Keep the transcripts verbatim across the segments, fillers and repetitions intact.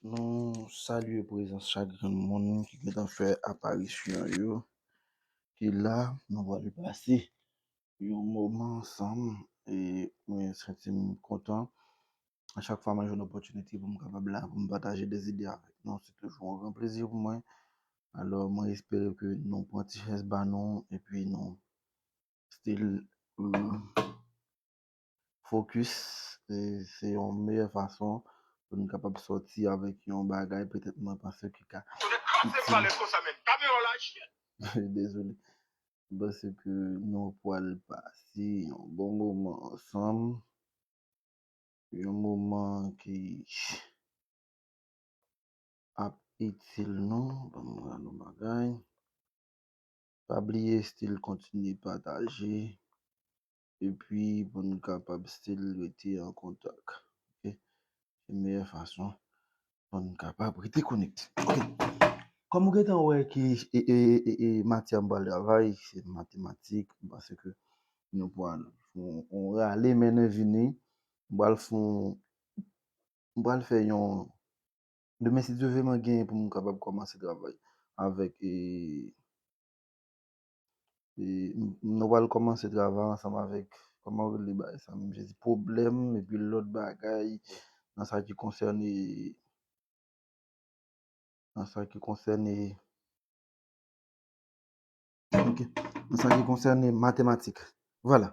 Nou salye prezans chak grenn moun ki gentan fè aparisyon yo, ki la, nou pral pase yon moman ansanm, e mwen santi m kontan. A chak fwa mwen jwenn opòtinite pou m kapab la, pou m pataje de zide avèk nou, se toujou yon gran plezi pou mwen. Alò, mwen espere ke nou pran ti chèz ba nou, epi nou still, euh, focus, e se yon meyè fason pou nou kapab sòti avèk yon bagay, petèt mwen panse ki ka itil. Dezole. Mwen panse ke nou pral pase yon bon moman ansanm. Yon moman ki ap itil nou. Ban m gade yon bagay. Pa bliye still kontinye pataje. Epi pou n kapab still rete an kontak. Ok? Se meyè fason pou n kapab rete konekte. Ok. Kòm ou gentan wè ki e, e, e, e, e matyè m pral travay, se matematik, m panse ke nou pral fè yon, yon rale mennen vini. M pral fè yon, m pral fè yon, demen, si Dye vle, mwen genyen pou m kapab kòmanse travay avèk, e, e, m, nou pral kòmanse travay ansanm avèk, kòman yo rele bagay sa menm, Jezi, pwoblèm, epi lòt bagay nan sa ki konsène, nan sa ki konsène, ok, nan sa ki konsène matematik. Vwala.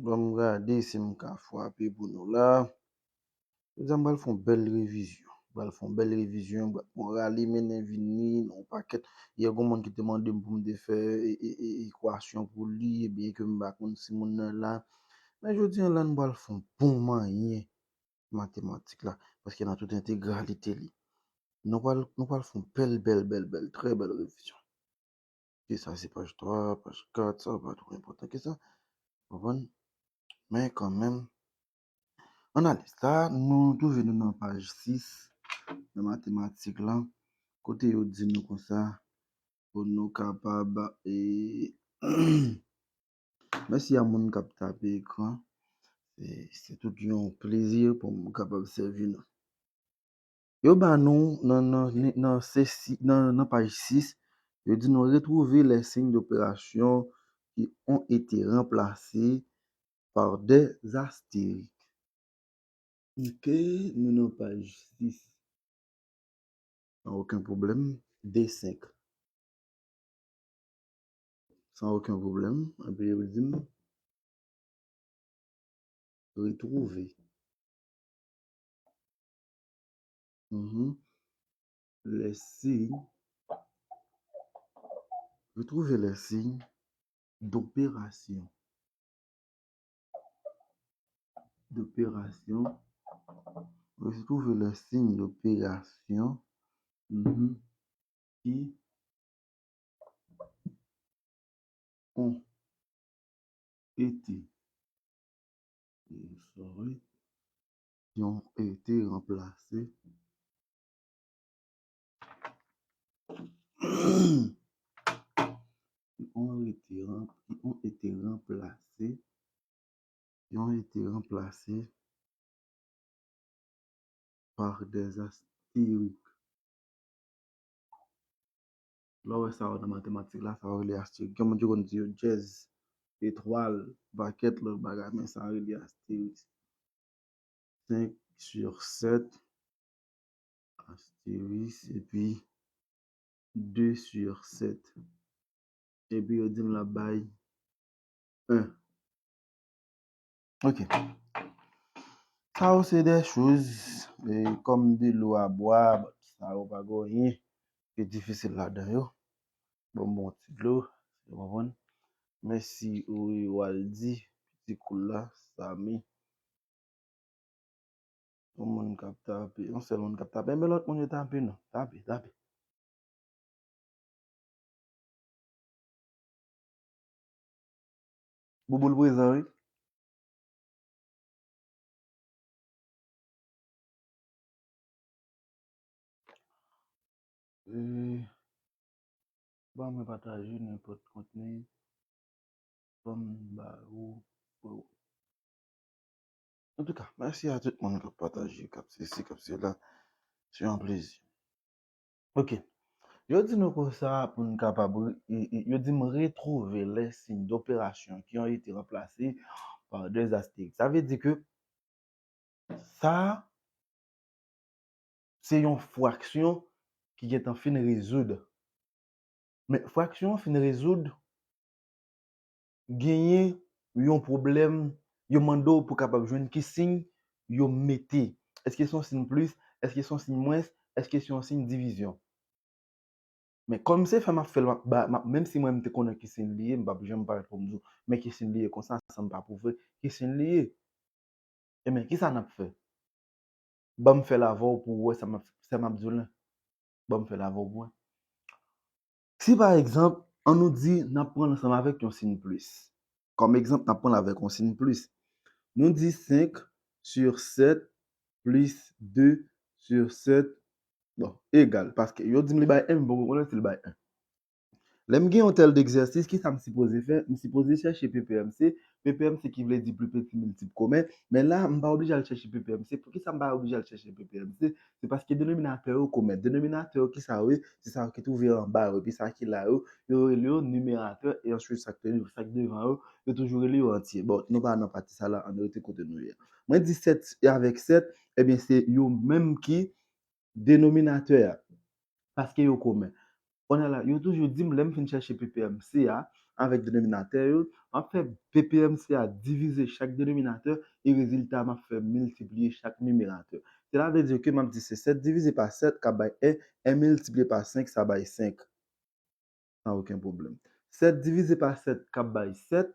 Ban m gade si m ka frape pou nou la. Jodi a, m pral fè yon bèl revizyon. M pral fè yon bèl revizyon, m pral fè yon rale mennen vini, nan yon pakèt. Yè, gen moun ki te mande m pou m te fè, e, e, e, ekwasyon pou li, ebyen ke m pa konn si moun nan la. Men jodi a la, m pral fè yon bon manyen matematik la, paske nan tout entegralite li. Nou pral, nou pral fè yon bèl, bèl, bèl, bèl, trè bèl revizyon. Ki sa, se paj twa, paj kat, sa pa twò enpòtan ke sa. Konprann? Men kanmenm, ann ale. Sa, nou twouve nou nan paj sis, nan matematik la, kote yo di nou konsa, pou nou kapab, e, mèsi a moun k ap tape ekran. Se, se tout yon plezi pou m kapab sèvi nou. Yo ba nou nan, nan, nan, sesi-, nan, nan paj sis, yo di nou retrouver les signes d'opération qui ont été remplacés par des astérisques. Ok, nou nan paj sis. San okenn pwoblèm. De senk. San okenn pwoblèm. Epi yo di m, retrouver. Mhm. Les signes. Retrouver les signes d'opération. D'opération. Retrouver les signes d'opération, mhm, qui ont été, sorry, qui ont été remplacés, qui ont été rem-, qui ont été remplacés, qui ont été remplacés par des astérisques. Lè w wè sa yo nan matematik la, sa yo rele astérisque. Gen moun ki konn di yo dyèz, etwal, pakèt lòt bagay, men sa yo rele astérisque. Cinq sur sept, astérisque, epi deux sur sept. Epi yo di m l ap bay un. Ok. Sa yo se de choz, e, comme de l'eau à boire, but sa yo pa gen anyen ki difisil ladan yo. Bon, bon ti dlo, ou konprann? Mèsi, wi, Waldy, Piti Koul la, Samy. Yon moun k ap tape, yon sèl moun k ap tape. Men lòt moun yo tape non. Tape, tape. Bouboul prezan, wi. E, ban mwen pataje nenpòt kontni. Ban m ba ou, freo. Antouka, mèsi a tout moun k ap pataje, k ap sesi, k ap sela. Se yon plezi. Ok. Yo di nou konsa pou n kapab, re- e- e- yo di m retrouver les signes d'opération qui ont été remplacés par des astérix. Sa vle di ke sa se yon fraksyon ki gentan fin rezoud. Men fraksyon an fin rezoud, genyen yon pwoblèm, yo mande w pou kapab jwenn ki siy yo mete. Èske se yon siy plis? Èske se yon siy mwens? Èske se yon siy divizyon? Men kòm se fè m ap fè l, m ap ba- m ap- menm si mwen m te konnen ki siy li ye, m p ap janm parèt pou m di w, men ki siy li ye konsa, san m pa pwouve ki siy li ye. Ebyen, kisa n ap fè? Ban m fè l avè w pou w wè sa m ap, sa m ap di w lan. Ban m fè l avè w pou w wè. Si pa egzanp, an nou di n ap pran l ansanm avèk yon siy plis. Kòm egzanp, n ap pran l avèk yon siy plis. Nou di cinq sur sept plus deux sur sept, bon, egal, paske yo di m li bay en, m poko konnen si l bay en. Lè m gen yon tèl degzèsis, kisa m sipoze fè? M sipoze chèche P P M C. P P M C ki vle di pli piti miltip komen. Men la, m pa oblije al chèche P P M C. Poukisa m pa oblije al chèche P P M C? Se paske denominatè yo komen. Denominatè yo, kisa yo ye? Se sa yo ki twouve anba yo. Epi sa ki la yo, yo rele yo nimeratè. E answit, sa k te- sa k devan yo, yo toujou rele yo antye. Bon, nou pa nan pati sa la, ann rete kote nou ye. Mwen di sept avèk sept, ebyen, se yo menm ki denominatè a. Paske yo komen. Kounye a la, yo toujou di m, lè m fin chèche P P M C a avèk denominatè yo, m ap fè P P M C a divize chak denominatè e rezilta a m ap fè miltipliye chak nimeratè. Sela vle di ke m ap di se sept divize pa sept k ap bay en, en miltipliye pa cinq sa bay cinq. San okenn pwoblèm. Sept divize pa sept k ap bay sept,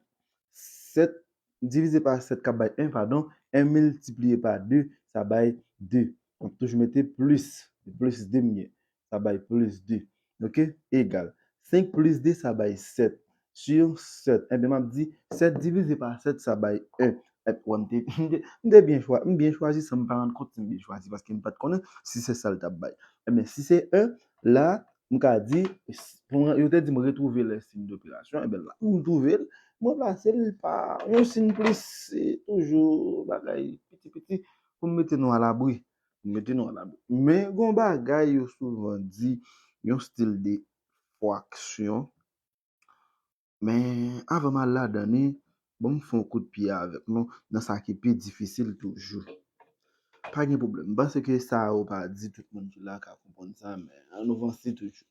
sept divize pa sept k ap bay en, padon, en miltipliye pa de, sa bay de. Donk, toujou mete plis, plis de m ye, sa bay plis de. Ok? Egal. Cinq plus deux, sa bay sept. Sur sept, enben, m ap di sept divize pa sept, sa bay en. Wè, m te, m te, m te byen chwa-, m byen chwazi san m pa rann kont si m byen chwazi, paske m pa t konnen si se sa l t ap bay. Enben, si se en, la, m ka di, s- pou mwen, yo te di m retrouver les signes d'opération, enben la, m twouve l, m ranplase l pa yon siy plis, se toujou bagay piti piti pou m mete nou alabri. M mete nou alabri. Men, gon bagay yo souvan di, yon stil de fraksyon, men avan m al ladan li, ban m fè yon kout pye avèk nou nan sa ki pi difisil toujou. Pa gen pwoblèm. M panse ke sa yo pa di tout moun ki la ka konprann sa, men ann nou vanse toujou.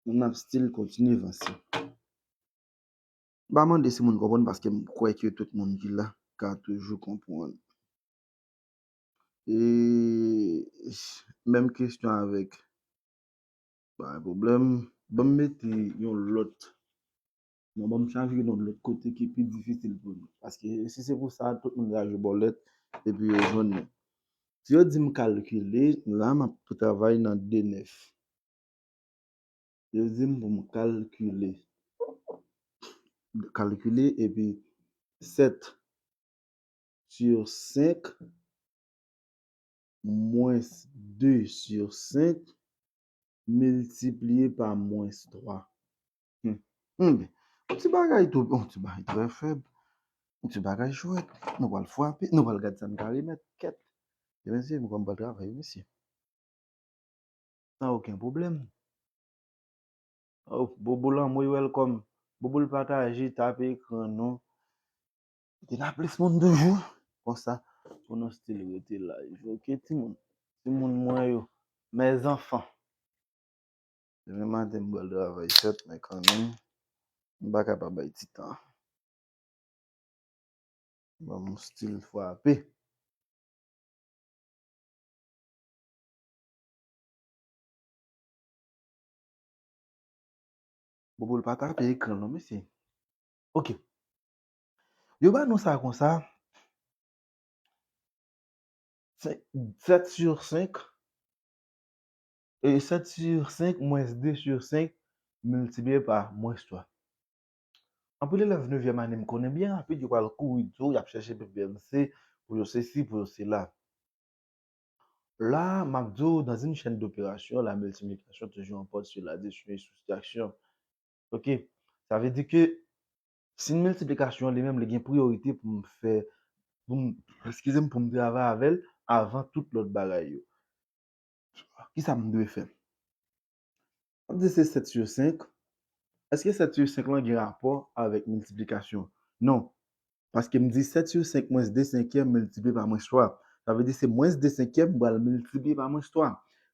N ap still kontinye vanse. M pa mande si moun konprann paske m kwè ke tout moun ki la ka toujou konprann. E menm kesyon avèk, pa gen pwoblèm. Ban m mete yon lòt. Non, ban m chanje yon lòt kote ki pi difisil pou nou. Paske si se pou sa, tout moun ka jwe bòlèt epi yo jwenn nou. Si yo di m kalkile, la m ap travay nan de nèf. Yo di m pou m kalkile. Kalkile epi sept sur cinq mwens de sur cinq miltipliye pa mwens twa. Hmm. Hmm. Yon ti bagay tou, yon ti bagay trè fèb. Yon ti bagay chwèt. Nou pral frape, nou pral gad sa n ka remèt. Kèt. E mesye, m konn pral travay, mesye. San okenn pwoblèm. Oh, Bobo Lanmouy, welcome. Bobo l pataje, tape ekran nou. Te na plis moun toujou. Konsa, pou nou still rete live. Ok, timoun. Timoun mwen yo. Mes enfants. Demen maten, m pral travay, sèt, men kanmenm, m pa ka pa bay ti tan. Ban m still frape. Bobo l pa tape ekran non, mesye. Ok. Yo ba nou sa konsa. Senk, sèt sur senk. E sèt sur senk mwens de sur senk miltipliye pa mwens twa. Anpil elèv nevyèm ane m konnen byen rapid yo pral kouri di w y ap chèche P P M C pou yo sesi, pou yo sela. Là, m ap di w, dans une chaîne d'opérations, la multiplication toujours emporte sur l'addition et soustraction. Ok? Sa vle di ke siy miltiplikasyon an li menm, li gen priyorite pou m fè, pou m, eskize m, pou m travay avè l avan tout lòt bagay yo. Kisa m dwe fè? M ap di se sèt sou senk. Èske sèt sou senk lan gen rapò avèk miltiplikasyon? Non. Paske m di sèt sou senk mwens de senkyèm miltipliye pa mwens twa. Sa vle di se mwens de senkyèm m pral miltipliye pa mwens twa.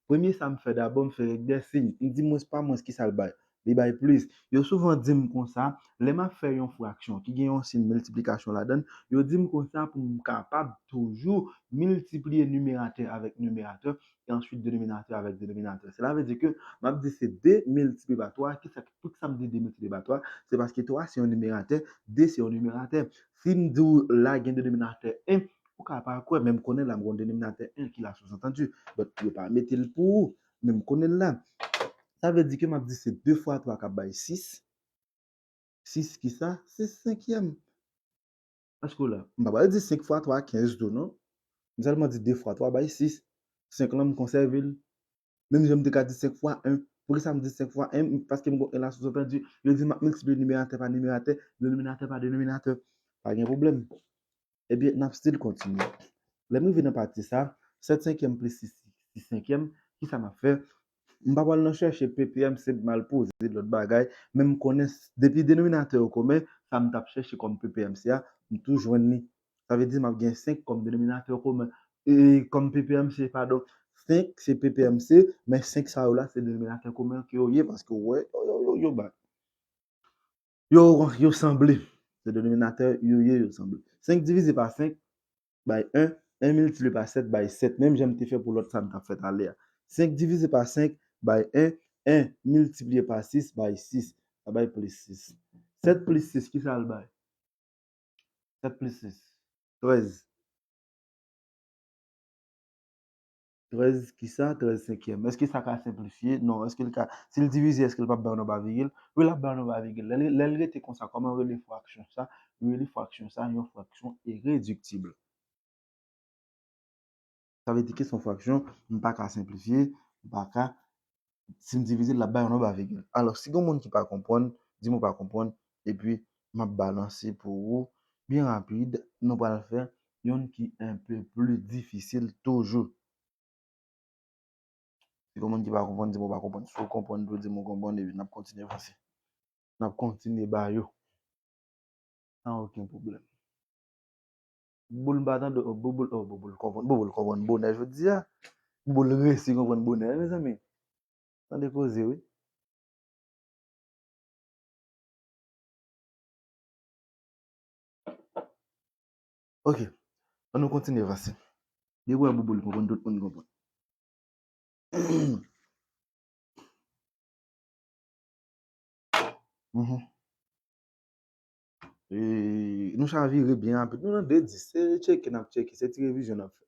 Premye sa m fè dabò, m fè règ dè siy. M di mwens pa mwens, kisa l bay? Li bay plis. Yo souvan di m konsa, lè m ap fè yon fraksyon ki gen yon siy miltiplikasyon ladan l, yo di m konsa pou m kapab toujou miltipliye nimeratè avèk nimeratè, e answit denominatè avèk denominatè. Sela vle di ke m ap di se de miltipliye pa twa. Kisa, poukisa m di de miltipliye pa twa? Se paske twa se yon nimeratè, de se yon nimeratè. Si m di w la gen denominatè en, ou ka pa kwè, men m konnen la m gen yon denominatè en ki la souzantandi. But yo pa mete l pou ou, men m konnen l la. Sa vle di ke m ap di se de fwa twa k ap bay sis. Sis kisa? Sis senkyèm. Èske w la? M pa pral di senk fwa twa kenz tou non. M sèlman di de fwa twa bay sis. Senk lan m konsève l. Menm jan m te ka di senk fwa en. Poukisa m di senk fwa en? Paske m gen en la souzantandi. Yo di m ap miltipliye nimeratè pa nimeratè, denominatè pa denominatè. Pa gen pwoblèm. Ebyen, n ap still kontinye. Lè m rive nan pati sa, sèt senkyèm plis sis, sis senkyèm, kisa m ap fè? M pa pral nan chèche P P M C, m al poze lòt bagay, men m konnen s-, depi denominatè yo komen, sa m t ap chèche kòm P P M C a, m tou jwenn li. Sa vle di m ap gen senk kòm denominatè komen, e, kòm P P M C, padon. Senk se P P M C, men senk sa yo la, se denominatè komen ke yo ye, paske w wè, yo, yo, yo, yo bay. Yo, yo sanble. Se denominatè yo ye, yo sanble. Senk divize pa senk bay en, en miltipliye pa sèt bay sèt. Menm jan m te fè pou lòt sa m t ap fè talè a. Senk divize pa senk bay en, en miltipliye pa sis bay sis. Sa bay plis sis. Sèt plis sis, kisa l bay? Sèt plis sis. Trèz. Trèz kisa? Trèz senkyèm. Èske sa ka senplifye? Non. Èske l ka, si l divize, èske l p ap bay yon nonb a vigil? Wi, l ap bay yon nonb a vigil. Lè l, lè l rete konsa, kòman yo rele fraksyon sa? Yo rele fraksyon sa yon fraksyon irediktib. Sa vle di ke se yon fraksyon, m pa ka senplifye, m pa ka, si m divize l, l ap bay yon nonb a vigil. Alò, si gen moun ki pa konprann, di m ou pa konprann, epi m ap balanse pou ou byen rapid. Nou pral fè youn ki un peu plus difficile toujou. Si gen moun ki pa konprann, di m ou pa konprann. Si w konprann tou, di m ou konprann, epi n ap kontinye vanse. N ap kontinye ba yo. San okenn pwoblèm. Bouboul m pa tande, oh, Bouboul, oh, Bouboul konprann, Bouboul konprann bonè jodi a. Bouboul resi konprann bonè, mezanmi. Tande koze, wi. Ok. Ann nou kontinye vanse. Depi w wè Bouboul konprann, tout moun konprann. Mhm. E, nou chavire byen rapid. Nou nan de dis. Se tcheke n ap tcheke. Se ti revizyon n ap fè.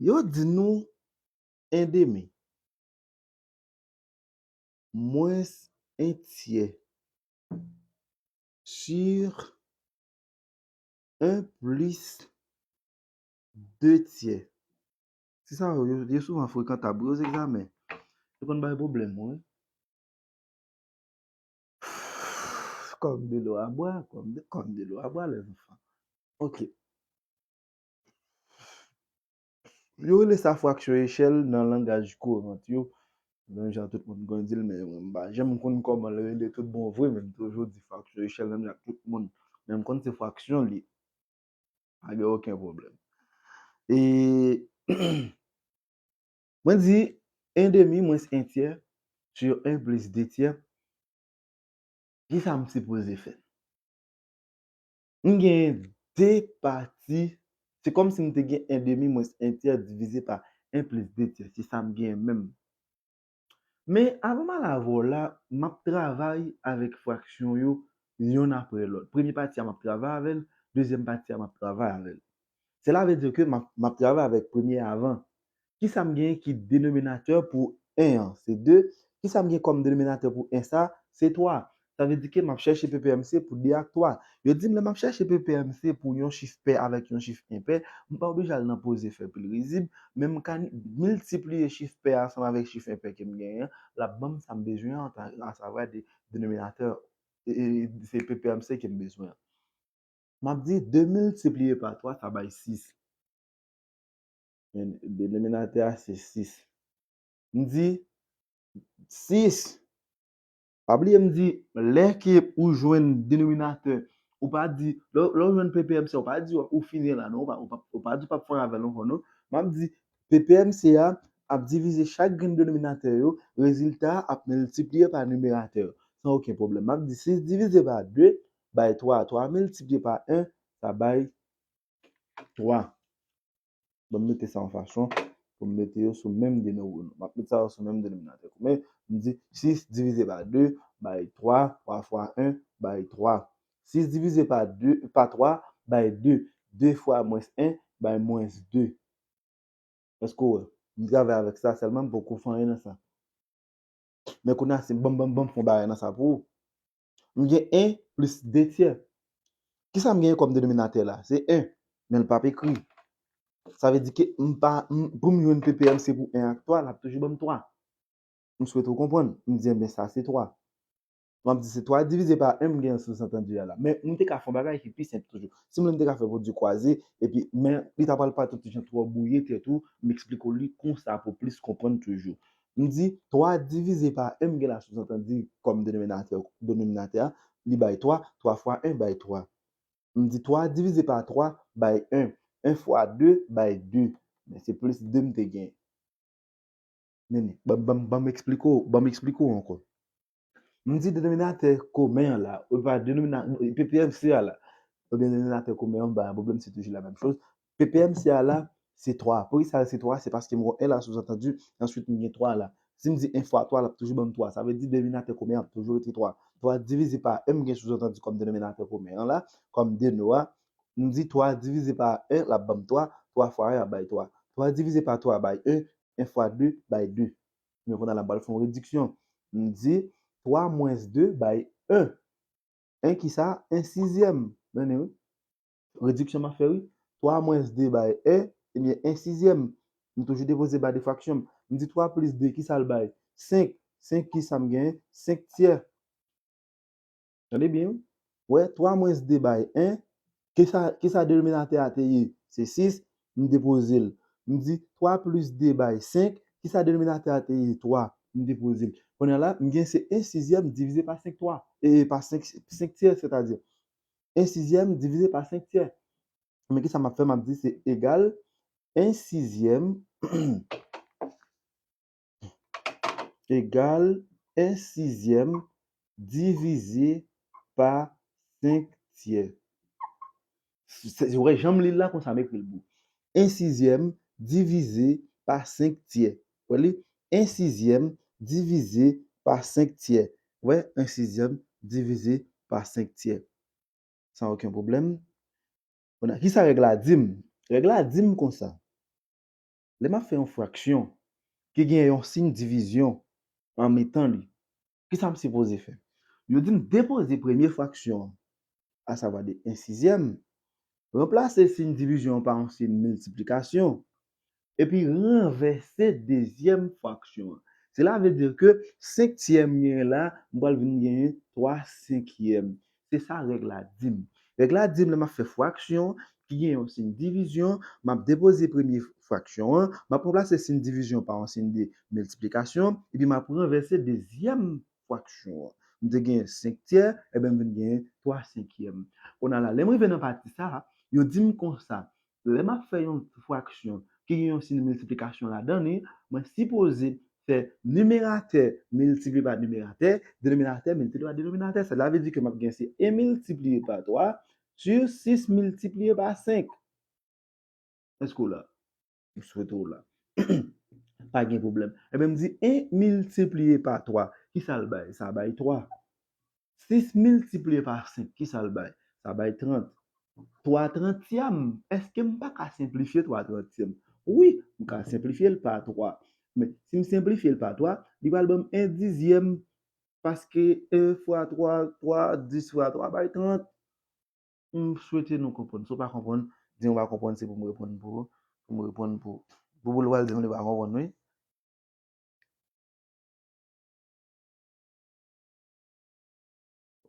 Yo di nou en demi, mwens en tyè, sur en plis de tyè. Ti sa yo, yo, yo souvan frekantab wi, aux examens. Yo konn bay pwoblèm, wi. Comme de l'eau à boire, comme de, comme de l'eau à boire, les enfants. Ok. Yo rele sa fraksyon echèl nan langaj kouran yo. Menm jan tout moun konn di l, men mwen m pa janm konn kòman l rele tout bon vre, men m toujou di fraksyon echèl menm jan ak tout moun. Men m konn se fraksyon li. Pa gen okenn pwoblèm. E mwen di en demi mwens en tyè sur en plis de tyè. Kisa m sipoze fè? M gen de pati. Se kòmsi m te gen en demi mwens en tyè divize pa en plis de tyè. Se sa m gen menm. Men avan m al avè w la, m ap travay avèk fraksyon yo yonn apre lòt. Premye pati a m ap travay avè l, dezyèm pati a m ap travay avè l. Sela vle di ke m ap, m ap travay avèk premye a avan. Kisa m genyen ki denominatè pou en an? Se de. Kisa m gen kòm denominatè pou en sa? Se twa. Sa vle di ke m ap chèche P P M C pou de ak twa. Yo di m lè m ap chèche P P M C pou yon chif pè avèk yon chif enpè, m pa oblije al nan poze fè pil rizib, men m ka miltipliye chif pè a ansanm avèk chif enpè ke m genyen an, l ap ban m sa m bezwen an, asavwa de, denominatè, e, e, se P P M C ke m bezwen an. M ap di de miltipliye pa twa, sa bay sis. Denominatè a se sis. M di sis. Pa bliye m di, lè ke ou jwenn denominatè, ou pa di, lè, lè ou jwenn P P M C a, ou pa di ou fini la, non, ou pa, ou pa, ou pa di ou p ap fè avè l ankò, non. M ap di, P P M C a ap divize chak grenn denominatè yo, rezilta a ap miltipliye pa nimeratè yo, san okenn pwoblèm. M ap di sis divize pa de bay twa, twa miltipliye pa en, sa bay twa. Ban m mete sa yon fason pou m mete yo sou menm denominatè. M ap met sa yo sou menm denominatè komen. M di sis divize pa de bay twa, twa fwa en bay twa. Sis divize pa de, pa twa bay de. De fwa mwens en bay mwens de. Èske w wè? M travay avèk sa sèlman, m poko fè anyen nan sa. Men kounye a, si m ban m, ban m, ban m fè yon bagay nan sa pou ou. M gen en plis de tyè. Kisa m genyen kòm denominatè la? Se en. Men l p ap ekri. Sa vle di ke m pa, m, pou m jwenn P P M C pou en ak twa, l ap toujou ban m twa. M swete w konprann. M di, enben, sa se twa. M ap di se twa divize pa en m gen souzantandi a la. Men m te ka fè yon bagay ki pi senp toujou. Si m vle m te ka fè pwodui kwaze, epi, men li ta pral parèt yon ti jan twò bwouye tèt ou, m eksplike w li konsa pou w plis konprann toujou. M di twa divize pa en m gen la souzantandi kòm denominatè, denominatè a, li bay twa, twa fwa en bay twa. M di twa divize pa twa bay en, en fwa de bay de. Men se plis de m te gen. Men, ban, ban, ban m eksplike w, ban m eksplike w ankò. M di denominatè komen an la, ou pa denomina-, P P M C a la, oubyen denominatè komen an, ba, pwoblèm se toujou la menm choz. P P M C a la, se twa. Poukisa se twa? Se paske m wè en la, souzantandi, answit m gen twa la. Si m di en fwa twa, l ap toujou ban m twa. Sa vle di denominatè komen an ap toujou rete twa. Twa divize pa en m gen souzantandi kòm denominatè komen an la, kòm deno a. M di twa divize pa en, l ap ban m twa. Twa fwa en ap bay twa. Twa divize pa twa bay en, en fwa de bay de. Men kounye a la, m pral fè yon rediksyon. M di twa mwens de bay en. En kisa? En sizyèm. Tande wi. Rediksyon m ap fè wi. Twa mwens de bay en, ebyen en sizyèm. M toujou depoze ba de fraksyon m. M di twa plis de, kisa l bay? Senk. Senk kisa m genyen? Senk tyè. Tande byen wi. Wè, twa mwens de bay en. Kisa, kisa denominatè a te ye? Se sis. M depoze l. M di twa plis de bay senk. Kisa denominatè a te ye? Twa. M depoze l. Kounye a la, m gen se en sizyèm divize pa senk twa. E pa senk, senk tyè, sètadi. En sizyèm divize pa senk tyè. Men kisa m ap fè? M ap di se egal en sizyèm egal en sizyèm divize pa senk tyè. Se, se, ou wè, jan m li l la, konsa m ekri l pou ou. En sizyèm divize pa senk tyè. Wè li? En sizyèm divize pa senk tyè. Wè, en sizyèm divize pa senk tyè. San okenn pwoblèm. Kounye a, kisa règ la di m? Règ la di m konsa. Lè m ap fè yon fraksyon ki gen yon siy divizyon an mitan li, kisa m sipoze fè? Yo di m depoze premye fraksyon an, asavwa de en sizyèm, ranplase siy divizyon an pa yon siy miltiplikasyon, epi ranvèse dezyèm fraksyon an. Sela vle di ke senk tyè m genyen la, m pral vin genyen twa senkyèm. Se sa règ la di m. Règ la di m lè m ap fè fraksyon ki gen yon siy divizyon, m ap depoze premye fraksyon an, m ap ranplase siy divizyon pa yon siy de miltiplikasyon, epi m ap ranvèse dezyèm fraksyon an. M te gen senk tyè, ebyen m vin gen twa senkyèm. Kounye a la, lè m rive nan pati sa a, yo di m konsa, lè m ap fè yon fraksyon ki gen yon siy miltiplikasyon ladan li, mwen sipoze fè nimeratè miltipliye pa nimeratè, denominatè miltipliye pa denominatè. Sa vle di ke m ap gen se en miltipliye pa twa sur sis miltipliye pa senk. Èske w la? M swete w la. Pa gen pwoblèm. Ebyen, m di en miltipliye pa twa. Kisa l bay? Sa bay twa. Sis miltipliye pa senk, kisa l bay? Sa bay trant. Twa trantyèm. Èske m pa ka senplifye twa trantyèm? Wi, m ka senplifye l pa twa. Men, si m senplifye l pa twa, li pral ban m en dizyèm. Paske en fwa twa, twa, dis fwa twa bay trant. M swete nou konprann. Si w pa konprann, di m w pa konprann, se pou m reponn pou, pou m reponn pou, pou, pou l pral di m li pa konprann, wi.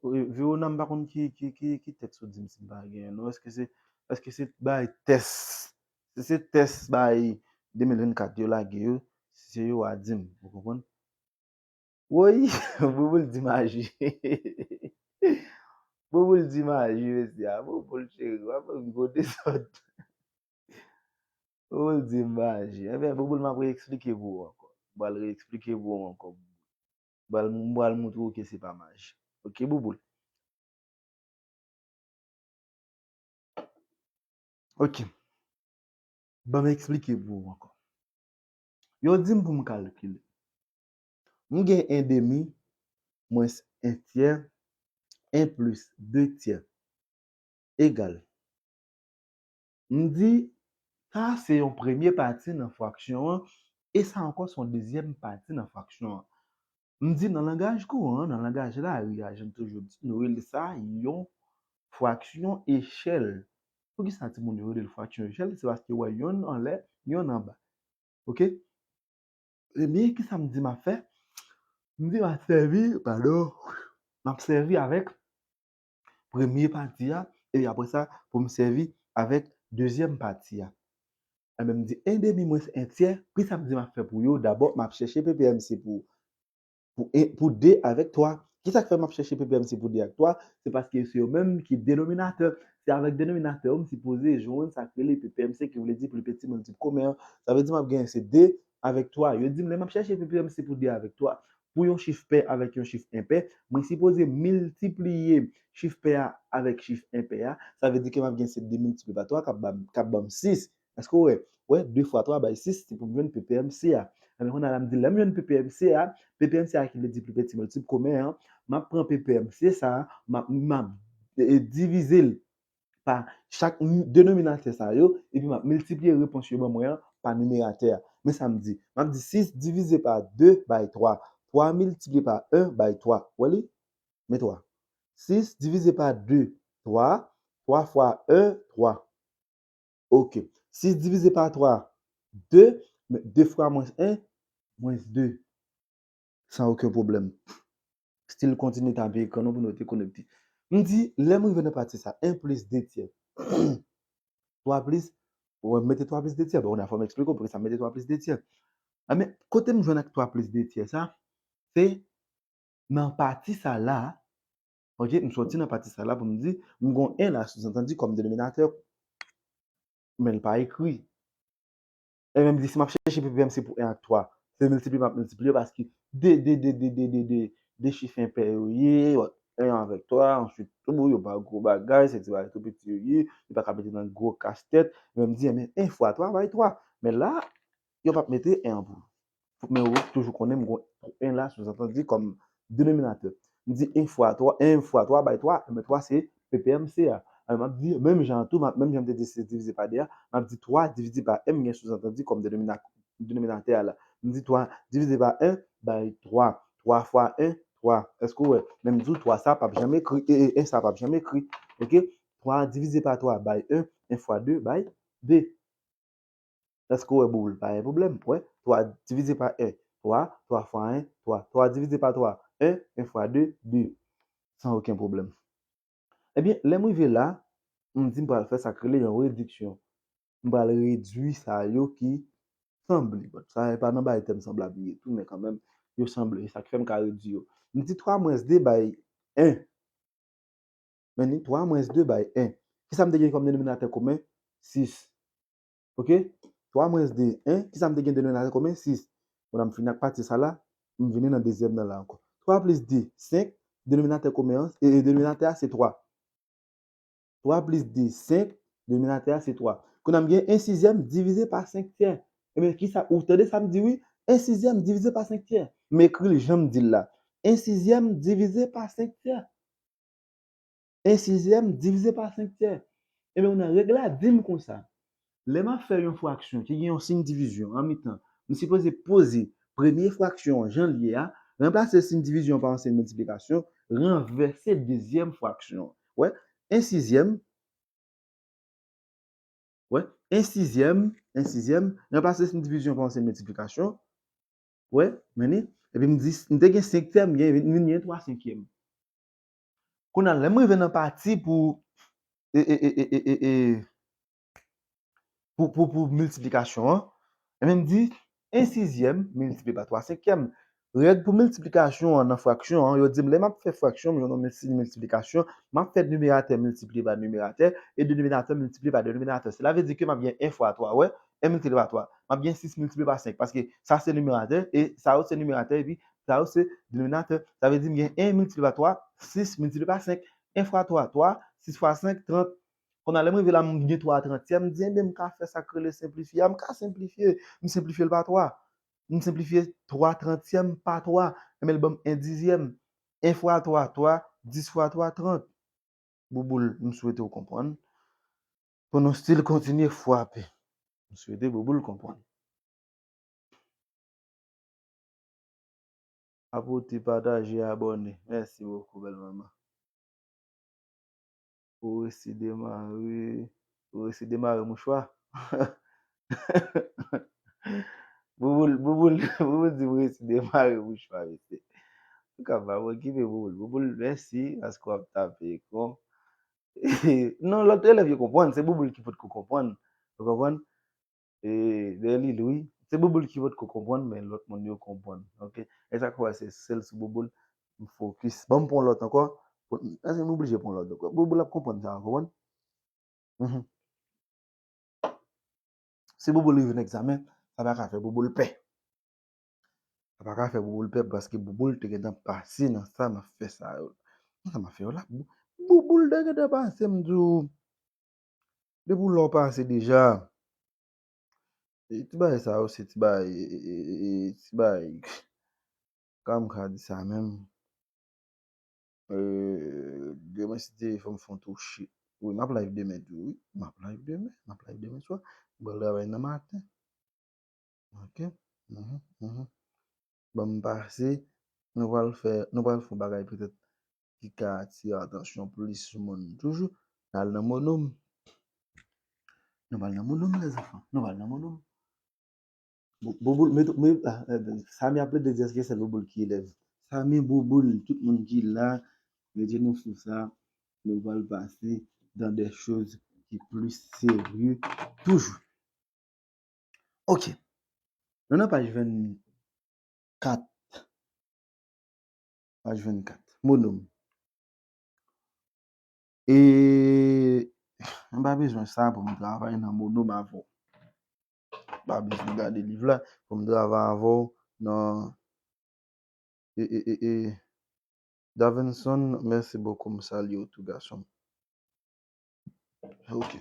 Wi, Verona, m pa konn ki, ki, ki, ki tèks ou di m si m pa genyen, non. Èske se, èske se bay tès? Si se tès bay, de mil vennkat yo lage yo, se yo a di m, ou konprann? Woy, Bouboul di maji. Bouboul di maji, mesye a. Bouboul cheri, w ap gwo dezòd. Bouboul di maji. Ebyen, Bouboul, m ap reeksplike pou ou ankò. M pral reeksplike pou ou ankò. M pral, m pral moutre w ke se pa maji. Oke, Bouboul? Oke. Ban m eksplike pou ou ankò. Yo di m pou m kalkile. M gen en demi mwens en tyè, en plis de tyè, egal. M di, sa se yon premye pati nan fraksyon an, e sa ankò se yon dezyèm pati nan fraksyon an. M di nan langaj kouran, nan langaj lari a, jan m toujou di, nou rele sa yon fraksyon echèl. Poukisa timoun yo rele l fraksyon echèl? Se paske w wè yonn anlè, yonn anba. Oke? Ebyen, kisa m di m ap fè? M di m ap sèvi, padon, m ap sèvi avèk premye pati a, epi apre sa, pou m sèvi avèk dezyèm pati a. Ebyen, m di en demi mwens en tyè, kisa m di m ap fè pou yo? Dabò, m ap chèche P P M C pou, pou, en, pou de avèk twa. Kisa k fè m ap chèche P P M C pou de ak twa? Se paske se yo menm ki denominatè. Se avèk denominatè yo m sipoze jwenn sa k rele P P M C, ki vle di pli peti miltip komen an. Sa vle di m ap genyen se de avèk twa. Yo di m lè m ap chèche P P M C pou de avèk twa, pou yon chif pè avèk yon chif enpè, mwen sipoze miltipliye chif pè a avèk chif enpè a. Sa vle di ke m ap gen se de miltipliye pa twa k ap ba m, k ap ban m sis. Èske w wè? Wè, de fwa twa bay sis, se pou m jwenn P P M C a. Ebyen, kounye a la, m di, lè m jwenn P P M C a, P P M C a ki vle di pli peti miltip komen an, m ap pran P P M C sa a, m ap, m ap, e, divize l pa chak n-, denominatè sa yo, epi m ap miltipliye repons yo ban mwen an pa nimeratè a. Men sa m di, m ap di sis divize pa de bay twa, twa miltipliye pa en bay twa. Wè li? Men twa. Sis divize pa de, twa, twa fwa en, twa. Oke. Sis divize pa twa, de, men de fwa mwens en, mwens de. San okenn pwoblèm. Still kontinye tape ekran nou pou nou te konekte. M di, lè m rive nan pati sa, en plis de tyè. Twa plis, w mete twa plis de tyè. Bon, kounye a fò m eksplike w poukisa m mete twa plis de tyè. Ebyen, kote m jwenn ak twa plis de tyè sa, se nan pati sa la, oke, m soti nan pati sa la pou m di, m gon en la, souzantandi kòm denominatè, men l pa ekri. Ebyen, m di, si m ap chèche P P M C pou en ak twa, se miltipliye m ap miltipliye, paske de, de, de chif enpè yo ye, en avèk twa, answit tou, yo pa gwo bagay, se ti bagay tou piti yo ye, yo pa ka mete nan gwo kastèt. Men m di, ebyen, en fwa twa bay twa. Men la, yo p ap mete en an pou. Men ou toujou konnen m gon en la, souzantandi kòm denominatè. M di en fwa twa, en fwa twa bay twa, enben twa se P P M C a. Enben m ap di, menm jan an tou, m ap, menm jan m te di sis divize pa de a, m ap di twa divize pa en, m gen souzantandi kòm denomina-, denominatè a la. M di twa divize pa en bay twa. Twa fwa en, twa. Èske w wè? Men m di w twa sa p ap janm ekri, e, e, en sa p ap janm ekri. Oke? Twa divize pa twa bay en, en fwa de bay de. Èske w wè Bouboul? Pa gen pwoblèm. Wè, twa divize pa en, twa, twa fwa en, twa. Twa divize pa twa, en, en fwa de, de. San okenn pwoblèm. Ebyen, lè m rive la, m di m pral fè sa k rele yon rediksyon. M pral redui sa yo ki sanble. Bon, sa e pa nan bay tèm sanblab li ye tou, men kanmenm, yo sanble. E sa k fè m ka redui yo. M di twa mwens de bay en. Men ni twa mwens de bay en. Kisa m te gen kòm denominatè komen? Sis. Oke? Twa mwens de, en. Kisa m te gen denominatè komen? Sis. Bon, m fini ak pati sa la, m vini nan dezyèm nan la ankò. Twa plis de, senk. Denominatè komen an, e, e denominatè a se twa. Twa plis de, senk. Denominatè a se twa. Kounye a m gen en sizyèm divize pa senk tyè. Ebyen, kisa, ou tande sa m di wi? En sizyèm divize pa senk tyè. M ekri l jan m di l la. En sizyèm divize pa senk tyè. En sizyèm divize pa senk tyè. Ebyen, ou nan règ la di m konsa. Lè m ap fè yon fraksyon ki gen yon siy divizyon an mitan, m sipoze poze premye fraksyon an jan l ye a, ranplase siy divizyon pa yon siy miltiplikasyon, ranvèse dezyèm fraksyon an. Wè, en sizyèm, wè, en sizyèm, en sizyèm, ranplase siy divizyon pa yon siy miltiplikasyon, wè, men ni, epi m di, m te gen senk tyè, m gen, m vin gen twa senkyèm. Kounye a, lè m rive nan pati pou, e, e, pou, pou, pou miltiplikasyon an, Ebyen, m di en sizyèm miltipliye pa twa senkyèm. Règ pou miltiplikasyon an nan fraksyon an, yo di m lè m ap fè fraksyon, m jwenn yon mil-, siy miltiplikasyon, m ap fè nimeratè miltipliye pa nimeratè e denominatè miltipliye pa denominatè. Sela vle di ke m ap gen en fwa twa, wè, en miltipliye pa twa. M ap gen sis miltipliye pa senk, paske sa se nimeratè e sa yo se nimeratè, epi sa yo se denominatè. Sa vle di m gen en miltipliye pa twa, sis miltipliye pa senk, en fwa twa, twa, sis fwa senk, trant. Kounye a, lè m rive la, m gen twa trantyèm, m di, enben, m ka fè sa k rele senplifye a, m ka senplifye, m senplifye l pa twa. M senplifye twa trantyèm pa twa, enben, l ban m en dizyèm. En fwa twa, twa, dis fwa twa, trant. Bouboul, m swete w konprann. Pou nou still kontinye frape. M swete Bouboul konprann. Abone, pataje, abòne. Mèsi bokou, bèl manman. Ou resi demare, ou resi demare mouchwa. Bouboul, Bouboul, Bouboul di m resi demare mouchwa, mesye. Ou ka pa okipe Bouboul. Bouboul, mèsi, paske w ap tape ekran. Non, lòt elèv yo konprann, se Bouboul ki potko konprann. Ou konprann? E, dèyè li, wi. Se Bouboul ki potko konprann, men lòt moun yo konprann. Oke? E sa k fè se sèl sou Bouboul m fokis. Ban m pran lòt ankò. Pou, èske m oblije pran lòt ankò? Bouboul ap konprann sa, w konprann? Mhm. Si Bouboul rive nan egzamen, sa pa ka fè Bouboul pè. Sa pa ka fè Bouboul pè paske Bouboul te gentan pase nan sa m ap fè sa yo. Nan sa m ap fè yo la, Bou-, Bouboul te gentan pase, m di w. Depi w lè w pase deja. E ti bagay sa yo, se ti bagay, e, e, e, e, ti bagay, kòman m ka di sa menm? Euh, demen, si Dye vle, fò m fè yon tou chi-, wi, m ap live demen tou, wi. M ap live demen, m ap live demen swa. M pral travay nan maten. Ok. Mhm, mhm. Ban m pase. Nou pral fè, nou pral fè yon bagay petèt ki ka atire atansyon plis moun toujou. N al nan Monom. Nou pral nan Monom, lèzanfan. Nou pral nan Monom. Bo-, Bouboul, men, men, ah, eh, Samy ap plede di èske sèl Bouboul ki elèv. Samy, Bouboul, tout moun ki la, rete nou sou sa, nou pral pase dans des choses ki plis serye toujou. Ok. Nou nan paj vennkat. Paj vennkat. Monom. E m pa bezwen sa pou m travay nan Monom avè w. M pa bezwen gade liv la pou m travay avè w nan, e, e, e, e. Davinson, mèsi bokou, m salye w tou, gason m. Ok.